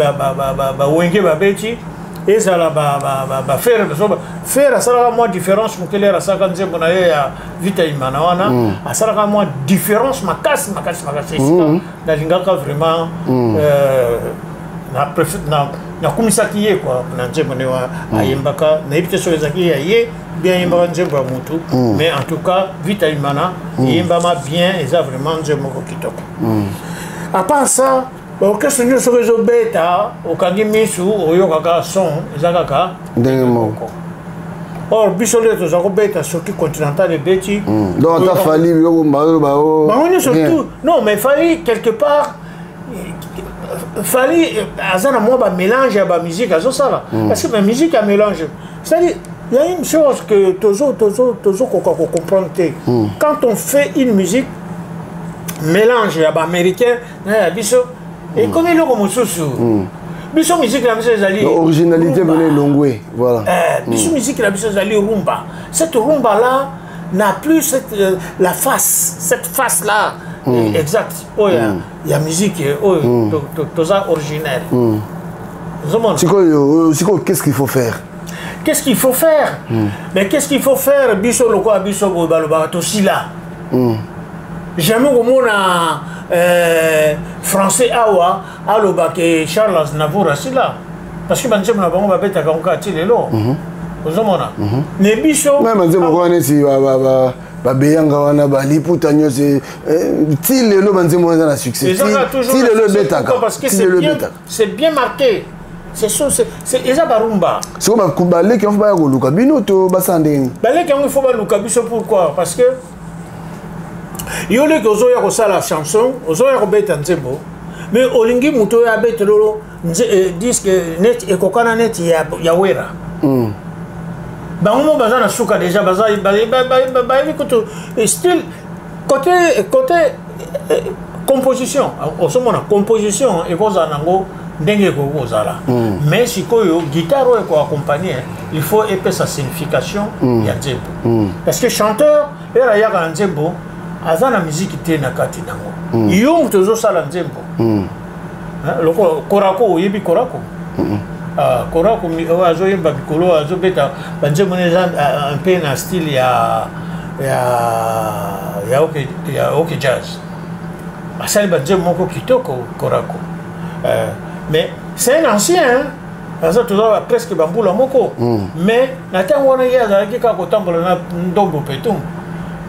bawenge babeti, ezala baFerre. Ferre asalaka mwa différence moke lere asalaka nzembo na ye ya Vita Imana wana. Asalaka mwa différence makasi makasi makasi. Esika nalingaka vraiment, nakumisaki ye quoi na nzembo nde ayembaka. Nayebi te soki ezalaki ya ye bien, ayembaka nzembo ya motu, mais en tout cas Vita Imana eyembama bien, eza vraiment nzembo moko kitoko. À part ça, baorchestre nyonso soki ezobeta, okangi misu, oyokaka son eza kaka ndenge moko. Or biso nde toza kobeta, soki Continental ebeti, Donc ata Fally, biloko bango nyonso tout. Non, mais Fally, quelque part Fally aza na mwa bamélange ya bamusique azosala, parce que bamusique ya mélange, c'est-à-dire il y a une chose que tozo tozo tozo koka comprendre te. Quand on fait une musique mélange ya baaméricain na ya biso, ekomi eloko mosusu. Biso musique na biso ezali Originalité pene elongwe, voilà. Biso musique na biso ezali rumba. Cette rumba là n'a plus cette, la face, cette face là exact oyo ya musique oyo toza originaire. Ozomona? Sikoyo, qu'est-ce qu'il faut faire? Qu'est-ce qu'il faut faire? Mais qu'est-ce qu'il faut faire? Biso lokola biso boye, balobaka tosila. Jamais komona français awa alobaka Charles Aznavour asila, parce que banzembo na bango babetaka yango kaka ti lelo. Ozomona ne biso Me banzembo wana neti babeyanga wana, baliputa nyonso, ti lelo banzembo wana eza na succès. Ti lelo ebetaka. Ti lelo ebetaka. C'est bien marqué, c'est sûr, eza barumba. Siko baleki yango baya koluka bino to basala ndenge nini? Baleki yango, il faut baluka biso. Pourquoi? Parce que yo leki ozoya kosala chanson, ozoya kobeta nzembo, mais olingi moto oyo abetela disque neti ekokana neti ya Wera. Bango mo baza na suka déjà, baza bayebi kutu style côté composition. Ozomona composition ekozala nango ndenge ekoki kozala, mais sikoyo guitare oyo ekoaccompagne, il faut epesa signification ya nzembo, parce que chanteur ere ayaka na nzembo. Aza na miziki te na kati nango. Yo moto ozosala nzembo. Lokola Korako, oyebi Korako? Ah, Korako oyo azoyemba mikolo, azobeta banzembo na eza un peu na style ya OK Jazz. Asali banzembo moko kitoko, Korako. Mais c'est un ancien, hein? Aza toza presque bambula moko. Mais na ntango wana ye azalaki kaka kotambola na ndombo petum,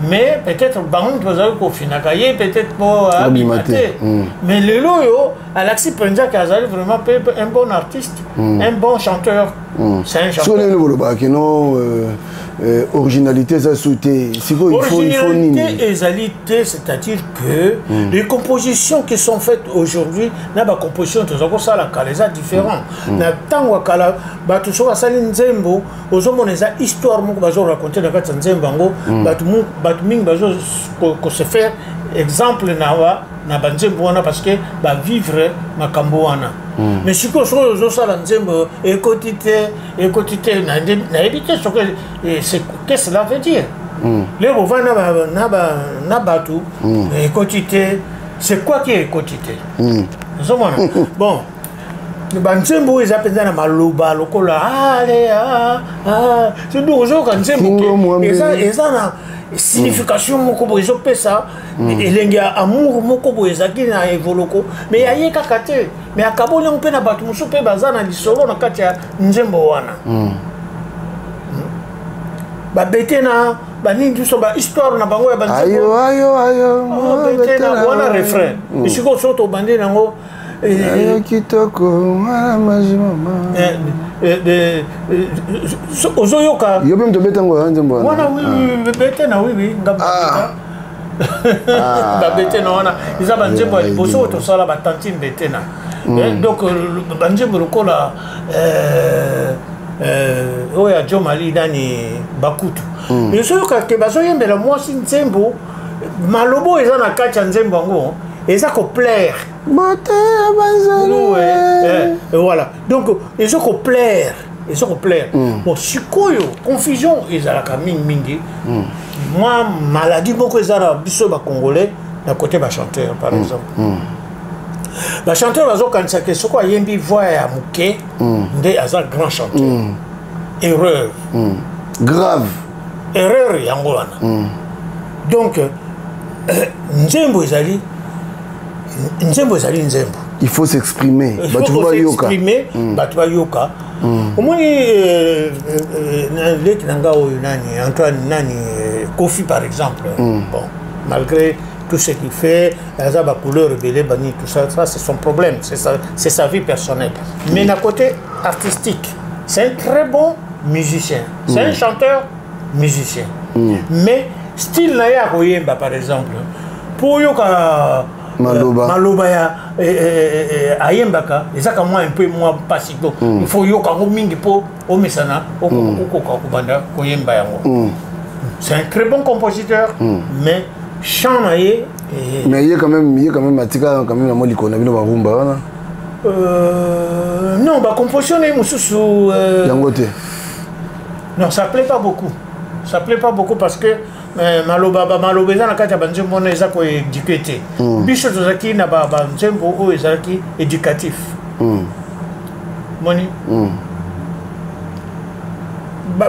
mais peut-être bango moto bazalaki kofinaka ye peut-être po abima te. Mais lelo oyo alakisi mpenza ke azali vraiment mpe un bon artiste, un bon chanteur. C'est un chanteur. Soki ndenge bolobaka no originalité eza su te, sikoyo il faut nini? Originalité ezali te, c'est-à-dire que les compositions qui sont faites aujourd'hui na bacomposition toza kosala kala eza différent. Na ntango ya kala, bato soki asali nzembo, ozomona eza histoire moko bazoraconte na kati ya nzembo yango. Bato mingi bazo kose faire exemple na banzembo wana parce que bavivre makambo wana. Mais sikoyo soki ozosala nzembo, ekoti te, ekoti te, nayebi te soki qu'est-ce que cela veut dire. Lelo bovandi na bato, ekoti te, c'est quoi qui ekoti te? Ozomona, bon, banzembo oyo eza mpenza na maloba lokola ale donc ozoyoka nzembo eza na signification moko boye, ezopesa elengi ya amour moko boye ezalaki na Evoloko, mais aye kaka te, mais akaboli yango mpe na bato mosusu mpe baza na lisolo na kati ya nzembo wana. Babete na banini nyonso, bahistoire na bango ya banzembo wana, refrain esika so tobandi nango. Ayo kitoko mwana maji mama. Ozoyoka. Yo mpe moto obetango ya nzembo? Wana bete na, oui, nga babete na wana eza banzembo ya liboso oyo tosala, batantine bete na. Donc banzembo lokola oyo ya Jomali nani, bakutu, ezoyoka ke bazoyembela mwasi nzembo, malobo eza na kati ya nzembo yango eza koplaire. Voilà, donc eza koplaire, eza koplaire. Bon, sikoyo confusion ezalaka mingimingi, mwa maladie moko eza na biso bacongolais na côté bachanteur. Par exemple, bachanteur bazokanisa ke soki ayembi voix ya moke nde aza grand chanteur. Erreur. Grave. Erreur yango wana. Donc nzembo ezali nzembo, ezali nzembo. Il faut s'exprimer, bato bayoka. Bato bayoka. Omoni leki na nga oyo nani, Antoine nani, Kofi par exemple. Bon, malgré tout ce qu'il fait, aza bacouleur ebele, bani, tout ça, ça c'est son problème, c'est sa, sa vie personnelle. Mais na côté artistique, c'est un très bon musicien, c'est un chanteur musicien. Mais style na ye ya koyemba, par exemple, mpo oyoka maloba, maloba ya ayembaka ezaka mwa un peu mwa mpasi. Donc il faut oyoka yango mingi mpo omesana, okoka kobanda koyemba yango. C'est un très bon compositeur, mais chant na ye. Mais ye quand même atika quand même na mwa likolo na bino barumba wana. Non, bacomposition na ye mosusu. Yango te. Non, ça plaît pas beaucoup, ça plaît pas beaucoup parce que maloba, bamaloba eza na kati ya banzembo wana eza koéduquer te. Biso tozalaki na banzembo oyo ezalaki éducatif. Moni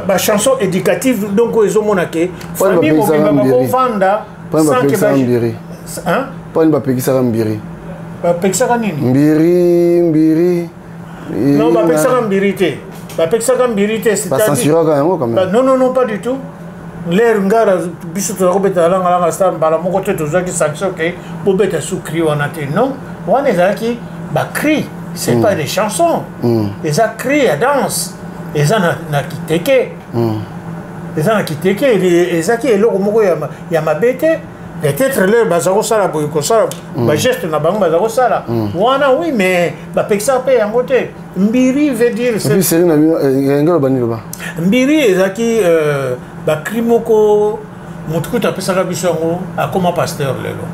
bachanson éducative, donc oyo ezomona ke famille mobimba bakovanda. Mponi bapekisaka mbiri? Bapekisaka nini? Mbiri, mbiri. Non, bapekisaka mbiri te, bapekisaka mbiri te. Bacensuraka yango quand même. Non, non, non, pas du tout. L'heure ngara biso toza kobeta Langa Star, mbala moko te tozwaki sanction ke bobeta su cri wana te. Non, wana ezalaki bacri, c'est pas des chansons. Eza cri ya danse, eza na kiteke, eza na kiteke, ezaki eloko moko ya mabe te. Peut-être l'heure baza kosala boye, kosala bageste na bango baza kosala wana, oui, mais bapekisaka mpe yango te. Mbiri veut dire Série na bino engelo bani loba. Mbiri ezalaki bacri moko, motu kutu apesaka biso yango akoma pasteur lelo.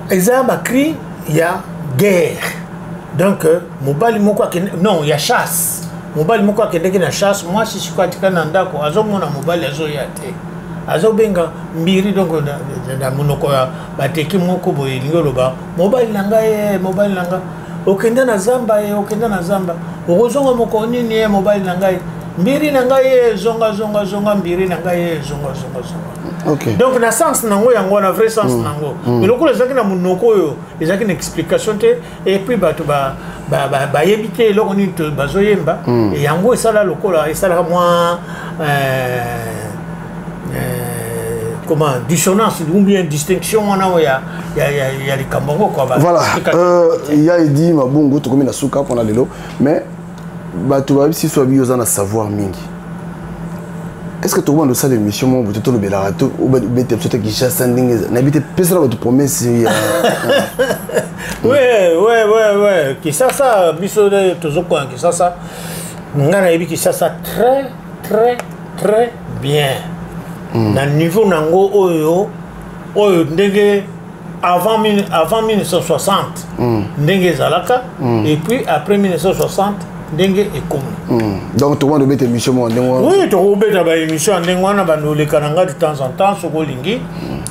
Eza bacri ya guerre. Donc mobali moko akende, non, ya chasse, mobali moko akendeki na chasse, mwasi sikoyo atikali na ndako, azomona mobali azoya te. Azobenga mbiri, donc na monoko ya bateki moko boye, elingi oloba mobali na ngai, eh, mobali na ngai okenda na zamba, ye okenda na zamba, okozonga mokolo nini? Ye mobali na ngai, mbiri na ngai, ye zonga, zonga, zonga, mbiri na ngai, ye zonga, zonga, zonga. Donc na sens nango yango wana, vrai sens nango. Mais lokola ezalaki na monoko oyo ezalaki na explication te, et puis bato bayebi te eloko nini bazoyemba, yango esala lokola esalaka mwa comment, dissonance ou bien distinction wana oyo ya likambo yango quoi. Voilà, ya Edi Mabungu, tokomi na suka mpona lelo, mais bato bayebisi so babi oza na savoir mingi. Est ce que tokobanda osala émission moko bote, tolobelaka to obete biso te Kinshasa ndenge nayebi te, pesala bato promesse ya Ouais, Kinshasa, biso tozokoya Kinshasa. Ngai nayebi Kinshasa très très très bien. Na niveau nango oyo ndenge avant 1960 ndenge ezalaka, et puis après 1960 ndenge ekomi. Donc tokobanda obeta émission moko ndenge wana? Oui, tokobeta baémission ya ndenge wana, bando oleka na ngai de temps en temps soki olingi,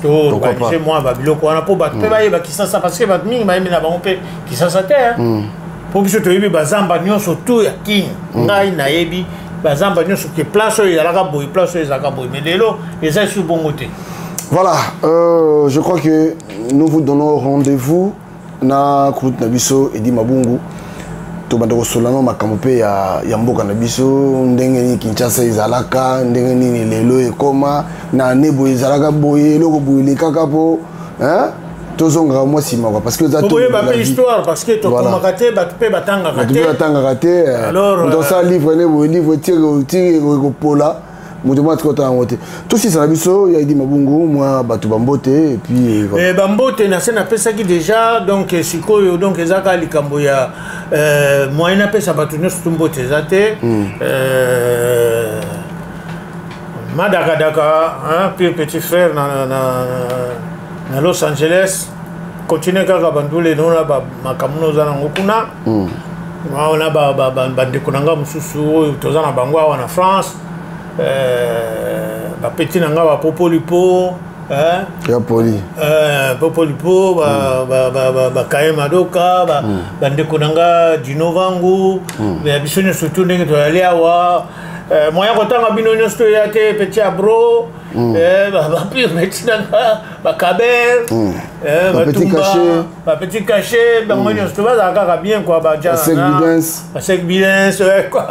toorganize mwa babiloko wana mpo bato mpe bayeba Kisasa, parce que bato mingi bayebi na bango mpe Kisasa te. Mpo biso toyebi bazamba nyonso tu ya Kini. Ngai nayebi bazamba nyonso, ke place oyo ezalaka boye, place oyo ezalaka boye, mais lelo eza esu bongo te. Voilà, je crois que nous vous donnons rendez-vous na kulutu na biso Edi Mabungu. Tobanda kosolola no makambo mpe ya mboka na biso, ndenge nini Kinshasa ezalaka, ndenge nini lelo ekoma na ane boye, ezalaka boye, eloko boye elekaka, mpo tozongaka mwa nsima quoi, parce que eza toyeba mpe histoire, parce que tokomaka te, bato mpe batangaka te. Batangaka te. Moto asala livre ne boye, livre tire ekopola, moto moko atika otanga yango te. Tosisa na biso ya Edi Mabungu, mwa bato bambote et puis voilà. Bambote na se napesaki déjà, donc sikoyo, donc eza kaka likambo ya moyen napesa bato nyonso tu mbote eza te. Madakadaka, hein, pire petit frère na Los Angeles, continue kaka bandule nona makambo noza nango kuna. Wana bandeko na nga mosusu oyo toza na bango awa na France, bapeti na nga bapopolipo. Ya poli. Popolipo, bakaye madoka, bandeko na nga Dino Vangu, biso nyonso tu ndenge tozali awa, moyen kotanga bino nyonso toya te. Petit abro, bapire petit na nga bakaber, batumba, bapetit cachet, bango nyonso to bazala kaka bien quoi. Basek bidens quoi,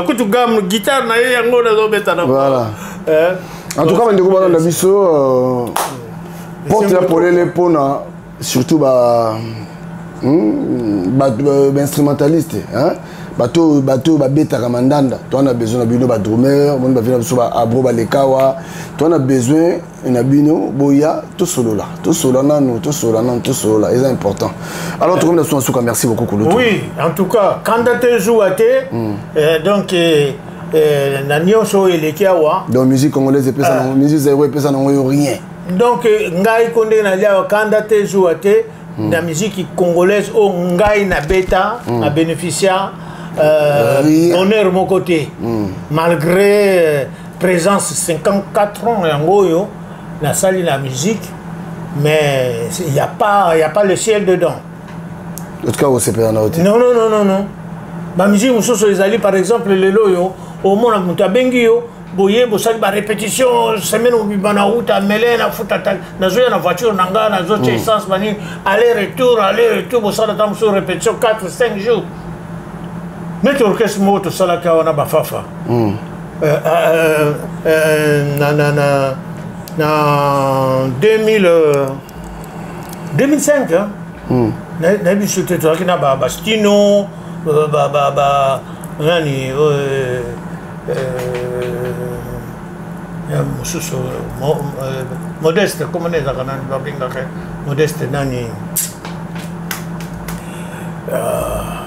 kutu gamme guitare na ye yango nazobeta na Voilà. En tout cas, bandeko balanda biso, porte ya polele mpona surtout ba bainstrumentaliste, bato babetaka mandanda, toza na besoin na bino. Badrummer moni bavie na biso, baabro balekawa, toza na besoin na bino. Boya tosolola, tosolola nanu, tosolola nanu, tosolola, eza important. Alors tokomi na biso na suka. Merci beaucoup, kulutu. Oui, en tout cas kanda te, zuwa te, donc na nyonso oyo eleki awa. Donc musique congolaise epesa nango, musique zaïroise epesa nango yo rien. Donc ngai ko ndenge nalia awa, kanda te, zuwa te. Na musique congolaise oyo ngai nabeta, na bénéficia honneur moko te, malgré présence 54 ans yango oyo nasali na musique, mais il y a pas, il y a pas le ciel dedans. En tout cas osepela na yo te. Non, non, non, non, non. Bamusique mosusu ezali, par exemple lelo oyo omona moto abengi yo boye, bosali barépétition semaine mobimba, na uta mele nafuta, nazoya na voiture na nga, nazotia essence, banini, aller retour, aller retour, bosala ta mosusu répétition 4 5 jours, neti orchestre moko tosalaki awa na bafafa na 2000, 2005, hein? Nayebi so te, tozalaki na bastino, nani mosusu, Modeste, komona ezalaka nani, babengaka Modeste nani,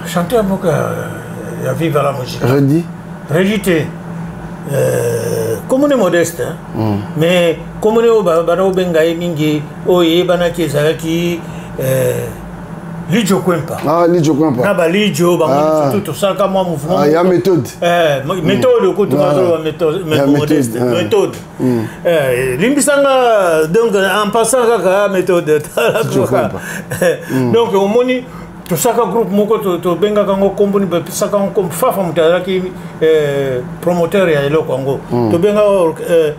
chanteur moko ya Viva la Musique. Redi. Redi te, komone Modeste, mais komone oyo bana obenga ye mingi, oyo eyebanaki ezalaki Lijo Kwempa. Ah, Lijo Kwempa. Na ba Lijo, bango ah. surtout tosalaka mwa mouvement. Ah, ya méthode. Eh, méthode okutu ah. bazoloba méthode, méthode. Méthode. Mm. Eh, limbisanga donc en passant kaka méthode. Lijo Kwempa. Mm. Donc omoni tosalaka groupe moko tobengaka yango nkombo nini bapesaka yango nkombo fafa moto azalaki eh, promoteur ya eloko yango mm. tobengaka eh,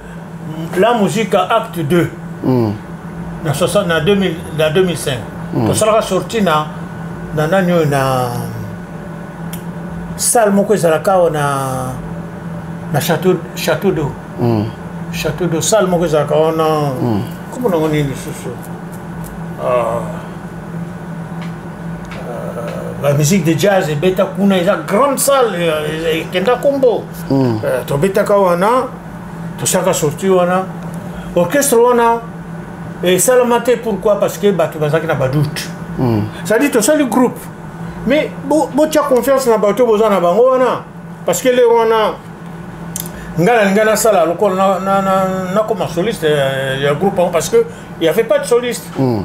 la musique acte 2 mm. na, 60, na, 2000, na 2005 mm. tosalaka sorti na na nani oyo na salle moko ezalaka awa na na château, château d'eau mm. château d'eau salle moko ezalaka wana mm. kombo nango nini lisusu ah. Euh, ba musique de jazz ebeta kuna eza grande salle euh, ekenda kombo mm. euh, tobetaka wana tosalaka sortie wana orchestre wana esalama te pourquoi parce que bato bazalaki na badoute mm. c'est-à-dire tosali groupe mais botya bo confiance na bato boza na bango wana parce que lero wana ngai nalingai nasala lokola nakoma soliste ya groupe yango parce que il y avait pas de soliste mm.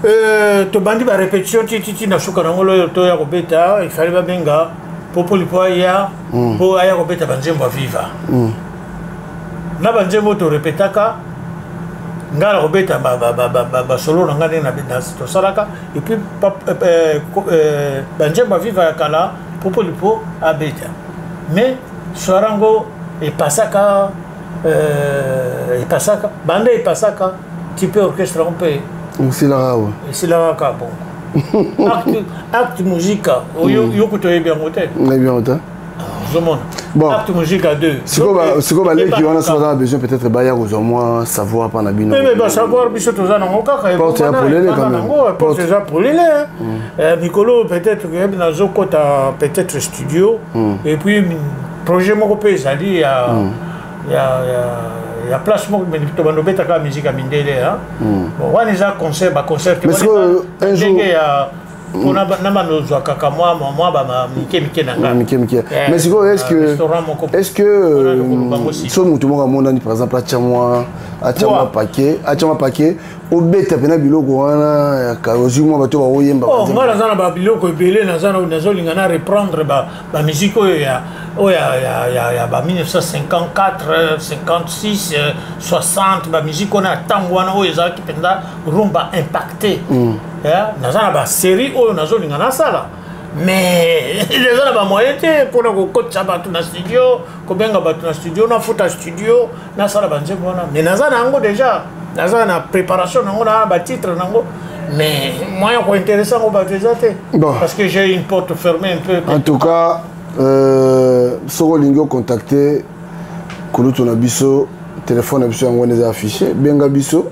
euh, tobandi barépétition tititi na suka nango loyo toya kobeta il fallait babenga popoli mpo aya mpo mm. aya kobeta banzembo ya viva mm. na banzembo torepetaka ngai na kobeta basolo na ngai ndenge tosalaka epuis euh, euh, banzembo ya viva ya kala popoli mpo abeta mais soir yango epasaka euh, epasaka banda epasaka ti mpe orchestre yango mpe esilaka awa esilaka kaka bongo acte, acte musica oyo mm. yo kutu oyebi yango te nayebi yango te ozomona bon acte musica 2 sikoyo baleki wana soki baza na besoin peut-être baya kozwa mwa savoir mpa na bino mais basavoir biso toza nango kaka porte ya polele quand même porte eza polele mm. eh, mikolo peut-être nazokota peut-être studio mm. et puis projet moko mpe ezali ya mm. ya, ya, ya place moko tobanda obetaka musique ya mindele mm. bon wana eza concert baconcert ndenge ya mpona na banda ozwa kaka mwa mwa ba mike mike na ngai mike mike eh, mais sikoyo est ce que est ce que euh, so moto moko amonani par exemple atya mwa atya mwa paquet atya mwa paquet obeta mpena biloko wana ozwi mwa bato baoyemba oh, ngai naza na babiloko ebele nazolinga na reprendre bamusike oyo ya oyo ya, ya, ya ba 1954 56 60 bamusike wana ya ntango wana oyo ezalaki mpenza rumba impacté mm. yeah, naza na basérie oyo nazolinga nasala mais eza na bamoyen te mpona kokotisa bato na studio kobenga bato na studio nafuta studio nasala banzembo wana mais naza na yango déjà naza na préparation nango na batitre nango mais moyen kointeresse yango bato eza te parce que j'ai une porte fermée un peu en tout cas euh, soki olingi ocontacte kulutu na biso telefone na biso yango wana eza affiché benga biso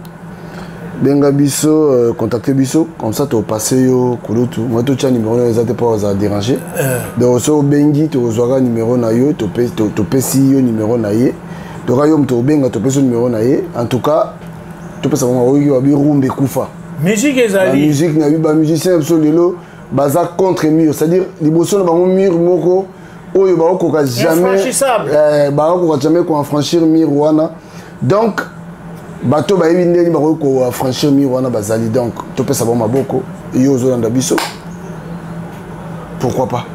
benga biso euh, contacte biso comme ça topasse yo kulutu moi totya numéro na yo eza te mpo ozala déranger euh. donc soki obengi tokozwaka numéro na yo topesi yo numéro na ye toka yo moto obenga topesi yo numéro na ye en tout cas topesa bango oyoki babi rumba ekufa musique ezali musique na bamusicien na biso lelo baza contre mur c'est à dire liboso na bango mur moko oyo bakokoka jamais eh, bakokoka jamais koenfranchir mur wana donc bato bayebi ndenge bakoki koafranchir mur wana bazali donc topesa bango maboko yo ozolanda biso pourquoi pas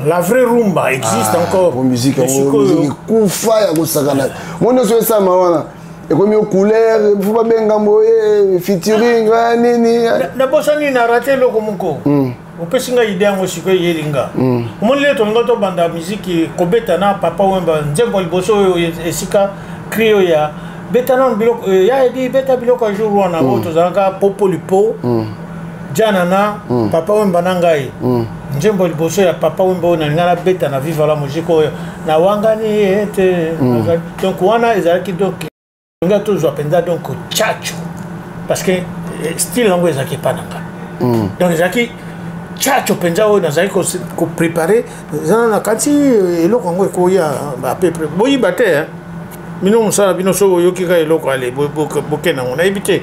la vraie rumba existe ah, encore po musique yango ekufa ya kosakana mo nyonso esalama wana ekomi yo couleur fo babenga boye featuring ah, nini nabosani na rate eloko moko hmm. opesi ngai ide yango sikoyo eyeli nga hmm. omoni lelo tolinga tobanda miziki kobeta na papa wemba nzembo liboso oyo esika cri oyo ya beta nano biloko eh, ya edi beta biloko ya jour wana oyo hmm. tozalaka popolipo janana papa wemba na ngai nzembo liboso ya papa wemba oyo nalinga nabeta na viva la musique oyo nawangani ete donc wana ezalaki donc nga tozwa mpenza donc chacho parce que eh, style yango ezalaki epa na nga mm. donc ezalaki chacho mpenza oyo nazalaki koprépare eza na kati eh, eloko yango ekoya apepre boyiba te bino mosala bino soki oyoki kaka eloko ale bokende yango nayebi te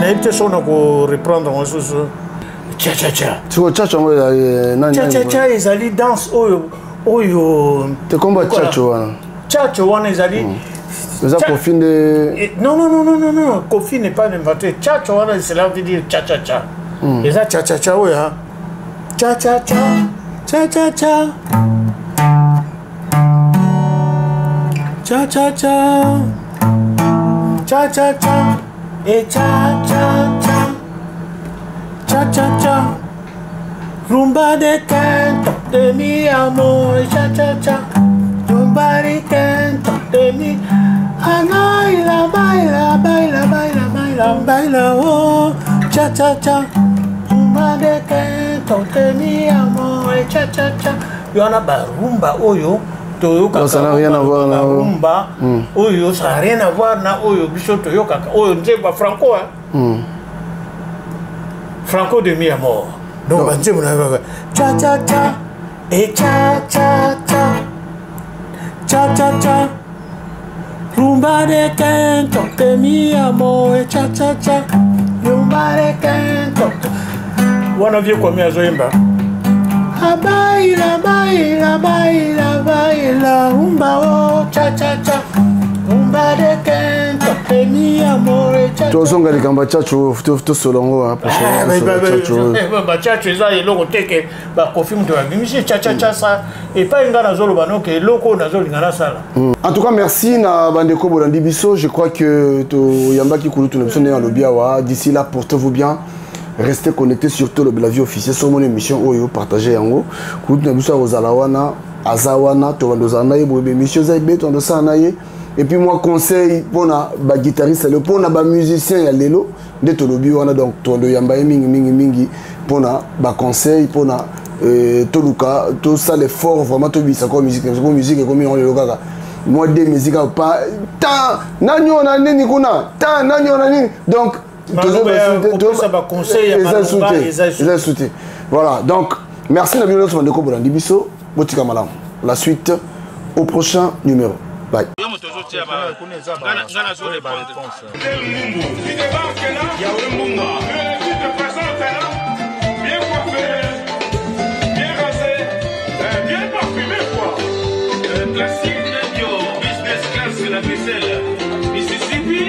nayebi te soki na koreprendre yango susu chachacha siko chacho yango eh, nani chachacha ezali danse oyo oyo te komba chacho wana chacho wana ezali mm. eza kofi nde eh, non non non non non kofi n'est pas inventé chacho wana cela veut dire cha cha cha. Eza chachacha oyo chachacha chachacha chachacha chachacha e chachacha chachacha rumba de canto de mi amor chachacha rumba de canto de mi baila baila baila baila baila baila oh cha cha cha rumba de canto de mi amor cha cha cha wana barumba oyo toyokaka ça n'a rien à voir na rumba oyo ça n'a rien à voir na oyo biso toyokaka oyo nzembo ya franco hein franco de mi amor donc banzembo na cha cha cha et cha cha cha cha cha cha rumba de canto de mi amor et cha cha cha rumba de canto wana vieux kwami azoyemba baila baila baila baila rumba oh cha cha cha rumba de canto de mi amor et cha tozonga likambo ya chacho tosolo yango bachacho eza eloko te ke bakofi moto babimisi chachacha sa epai nga nazoloba noke eloko oyo nazolinga nasala. En tout cas, merci na bandeko bolandi biso. Je crois que toyambaki kulutu na biso ndenge alobi awa. D'ici là, portez-vous bien, restez connectés sur Tolobela Vie officielle sur mon émission oyo partagez yango. Kulutu na biso akozala wana, aza wana, tobanda ozala na ye boye, émission eza ebe tobanda osala na ye. Et puis moi, conseil mpona baguitariste ya lelo, mpona bamusicien ya lelo nde tolobi wana. Donc tondo yamba ye mingi mingi mingi mpona baconseil, mpona toluka tosala effort vraiment tobimisa kwa musique na biso, po musique ekomi yango lelo kaka mwa de musique awa pa ta nani oyo na nini kuna ta nani oyo na nini. Donc kopesa baconseil ya maloba eza eza su te. Voilà, donc merci na bino nyonso bandeko bolandi biso. Botika malamu, la suite au prochain numéro. Bye. Yo moto ozotia ba nga nazo répondre. Tu débarques là, Yahweh Mbunga. Tu te présentes là, bien coiffé, bien rasé, bien parfumé quoi. Classique Ndio, business class la vaisselle. Mississippi,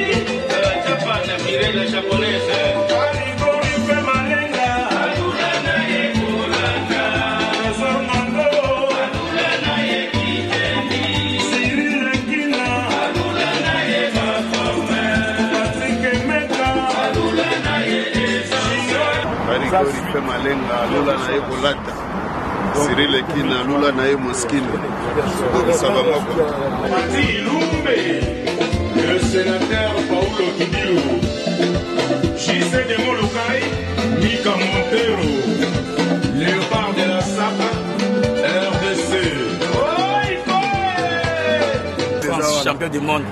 Japan, Mireille la japonaise. Aligori pe malenga. Alula na ye kolanda. Trésor Nando. Alula na ye kitendi. Cyril Kina. Alula na ye baforme. Patrick Emeka. Alula na ye essence. Barigori pe malenga alula na ye kolata. Cyril Kina alula na ye moskino. Bongisa bango kwa. Mati Lumbe, le sénateur Paulo Kidilu, JC de Molokai, Mika Montero, Léopard de la SAP, RDC. France champion du monde.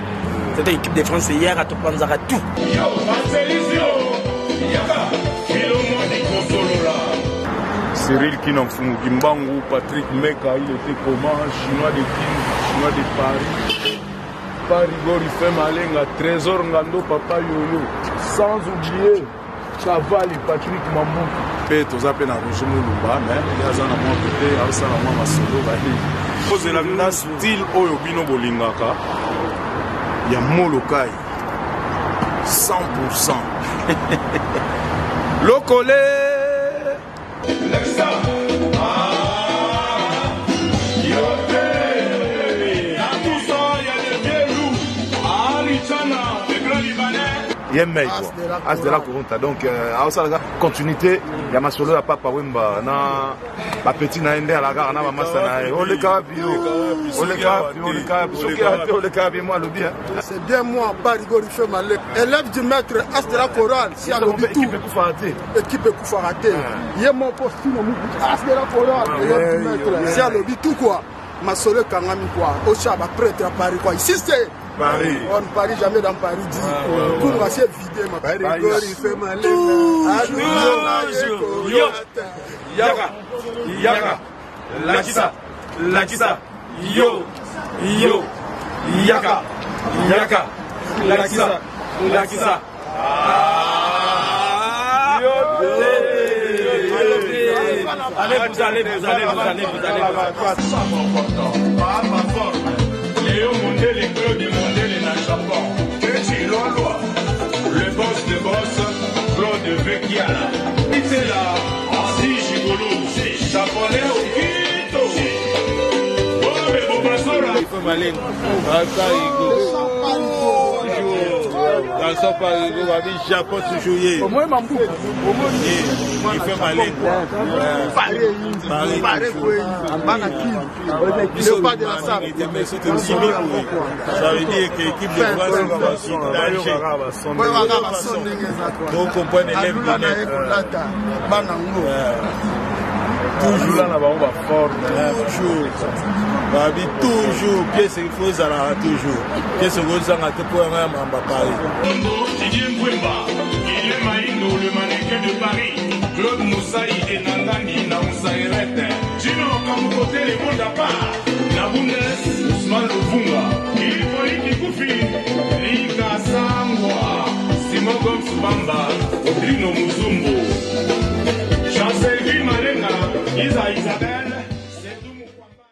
C'était l'équipe de France hier à Topanzara tout. Yo, Marcelisio, Yaka, Philomoni Kosolola. Cyril Kina Mfumu Kimbangu, Patrick Meka, il était comment? Chinois de Kin, Chinois de Paris. Parigori Femalenga, Trésor Ngando, Papa Yoyo. Sans oublier Chavali, Patrick Mambuku. Mpe toza mpe na Roger Mulumba, mais ye aza na mwa kote aosala mwa masolo banini. Kozela na style oyo bino bolingaka ya Molokai 100% lokole. Lexa. Ah, yote. Na tout ça, il y a des vieux loups. Ali Chana, le grand Libanais. Ye mei quoi, as de la Coronta. Donc aosalaka continuité ya masolo ya Papa Wemba na bapeti na ye nde alakaka na bamasa na ye. Oleka wapi yo, oleka wapi, oleka wapi, soki ya te oleka wapi, mo alobi. C'est bien moi, Barigori Female, élève du maître As de la chorale, si alobi tout. Équipe ekufaka te. Équipe ekufaka te. Ye moko sino muku As de la chorale, élève du maître, si alobi tout quoi. Masolo ekangami quoi. Ocha ba prêtre à Paris quoi. Ici c'est Paris. On ne parie jamais dans Paris dit. Tout va se vider ma. Barigori Female. Toujours. Yo. Yaka. Yaka. Lakisa. Lakisa. Yo. Yo. Yaka. Yaka. Lakisa. Lakisa. Ah. Yo. Allez, vous allez, vous allez, vous allez, vous allez. Papa forme. Léo Mondele, Claude Mondele na Japon. Kechi Lolwa. Le boss de boss, Claude de Vekiala. Itela, Ansi Gigolo, Japonais Okito. Bobe Bobasora. Garçon Parigo, babi Japon toujours ye. Au moins Mambu. Il fait malin quoi. Paris, Bana Kin. Léopard de la Sape. Ça veut dire que l'équipe de France est en danger. Donc comprendre élève toujours na bango baforme toujours babi toujours pièce il faut ezalaka toujours pièce okozanga te mpo yanga ya mamba paris. Didier Mbwemba, Guillaume Maïndo, le mannequin de Paris, Claude Moussaï et Nangani na Moussaïrete, Gino Kamukote, le monde à part, na Bundes, Ousmane Luvunga, Ilifoli Kikufi, Lika Sangwa, Simon Gomes Bamba, Odrino Muzumbu, Chancelvi Malenga, Isa Isabelle,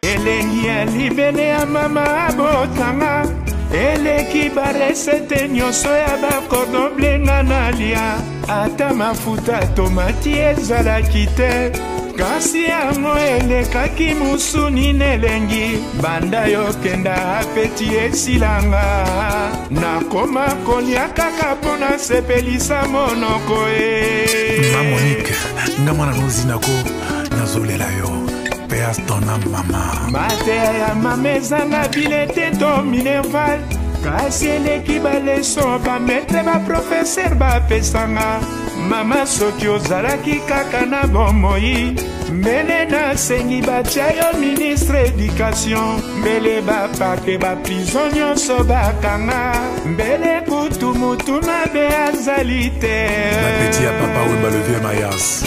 Elengi ya libele ya mama abotanga eleki baresete nyonso ya bacordon ble nga nalia ata mafuta tomati ezalaki te kasi yango elekaki musuni na elengi banda yokenda apeti esilanga nakoma kolia kaka mpo nasepelisa monoko e Ma Monique, nga mwana nozinako nazolela yo paix à ton âme mama. Mateya ya mama ezanga bilete to minerval kasi eleki baleso bametre baprofeser bapesanga mama soki ozalaki kaka na bomoi mbele nasengi batia yo ministre edikatio mbele bapake baprison nyonso bakanga mbele kutu mutu mabe azali te. Bapeti ya papa Wemba le vieux Mayas.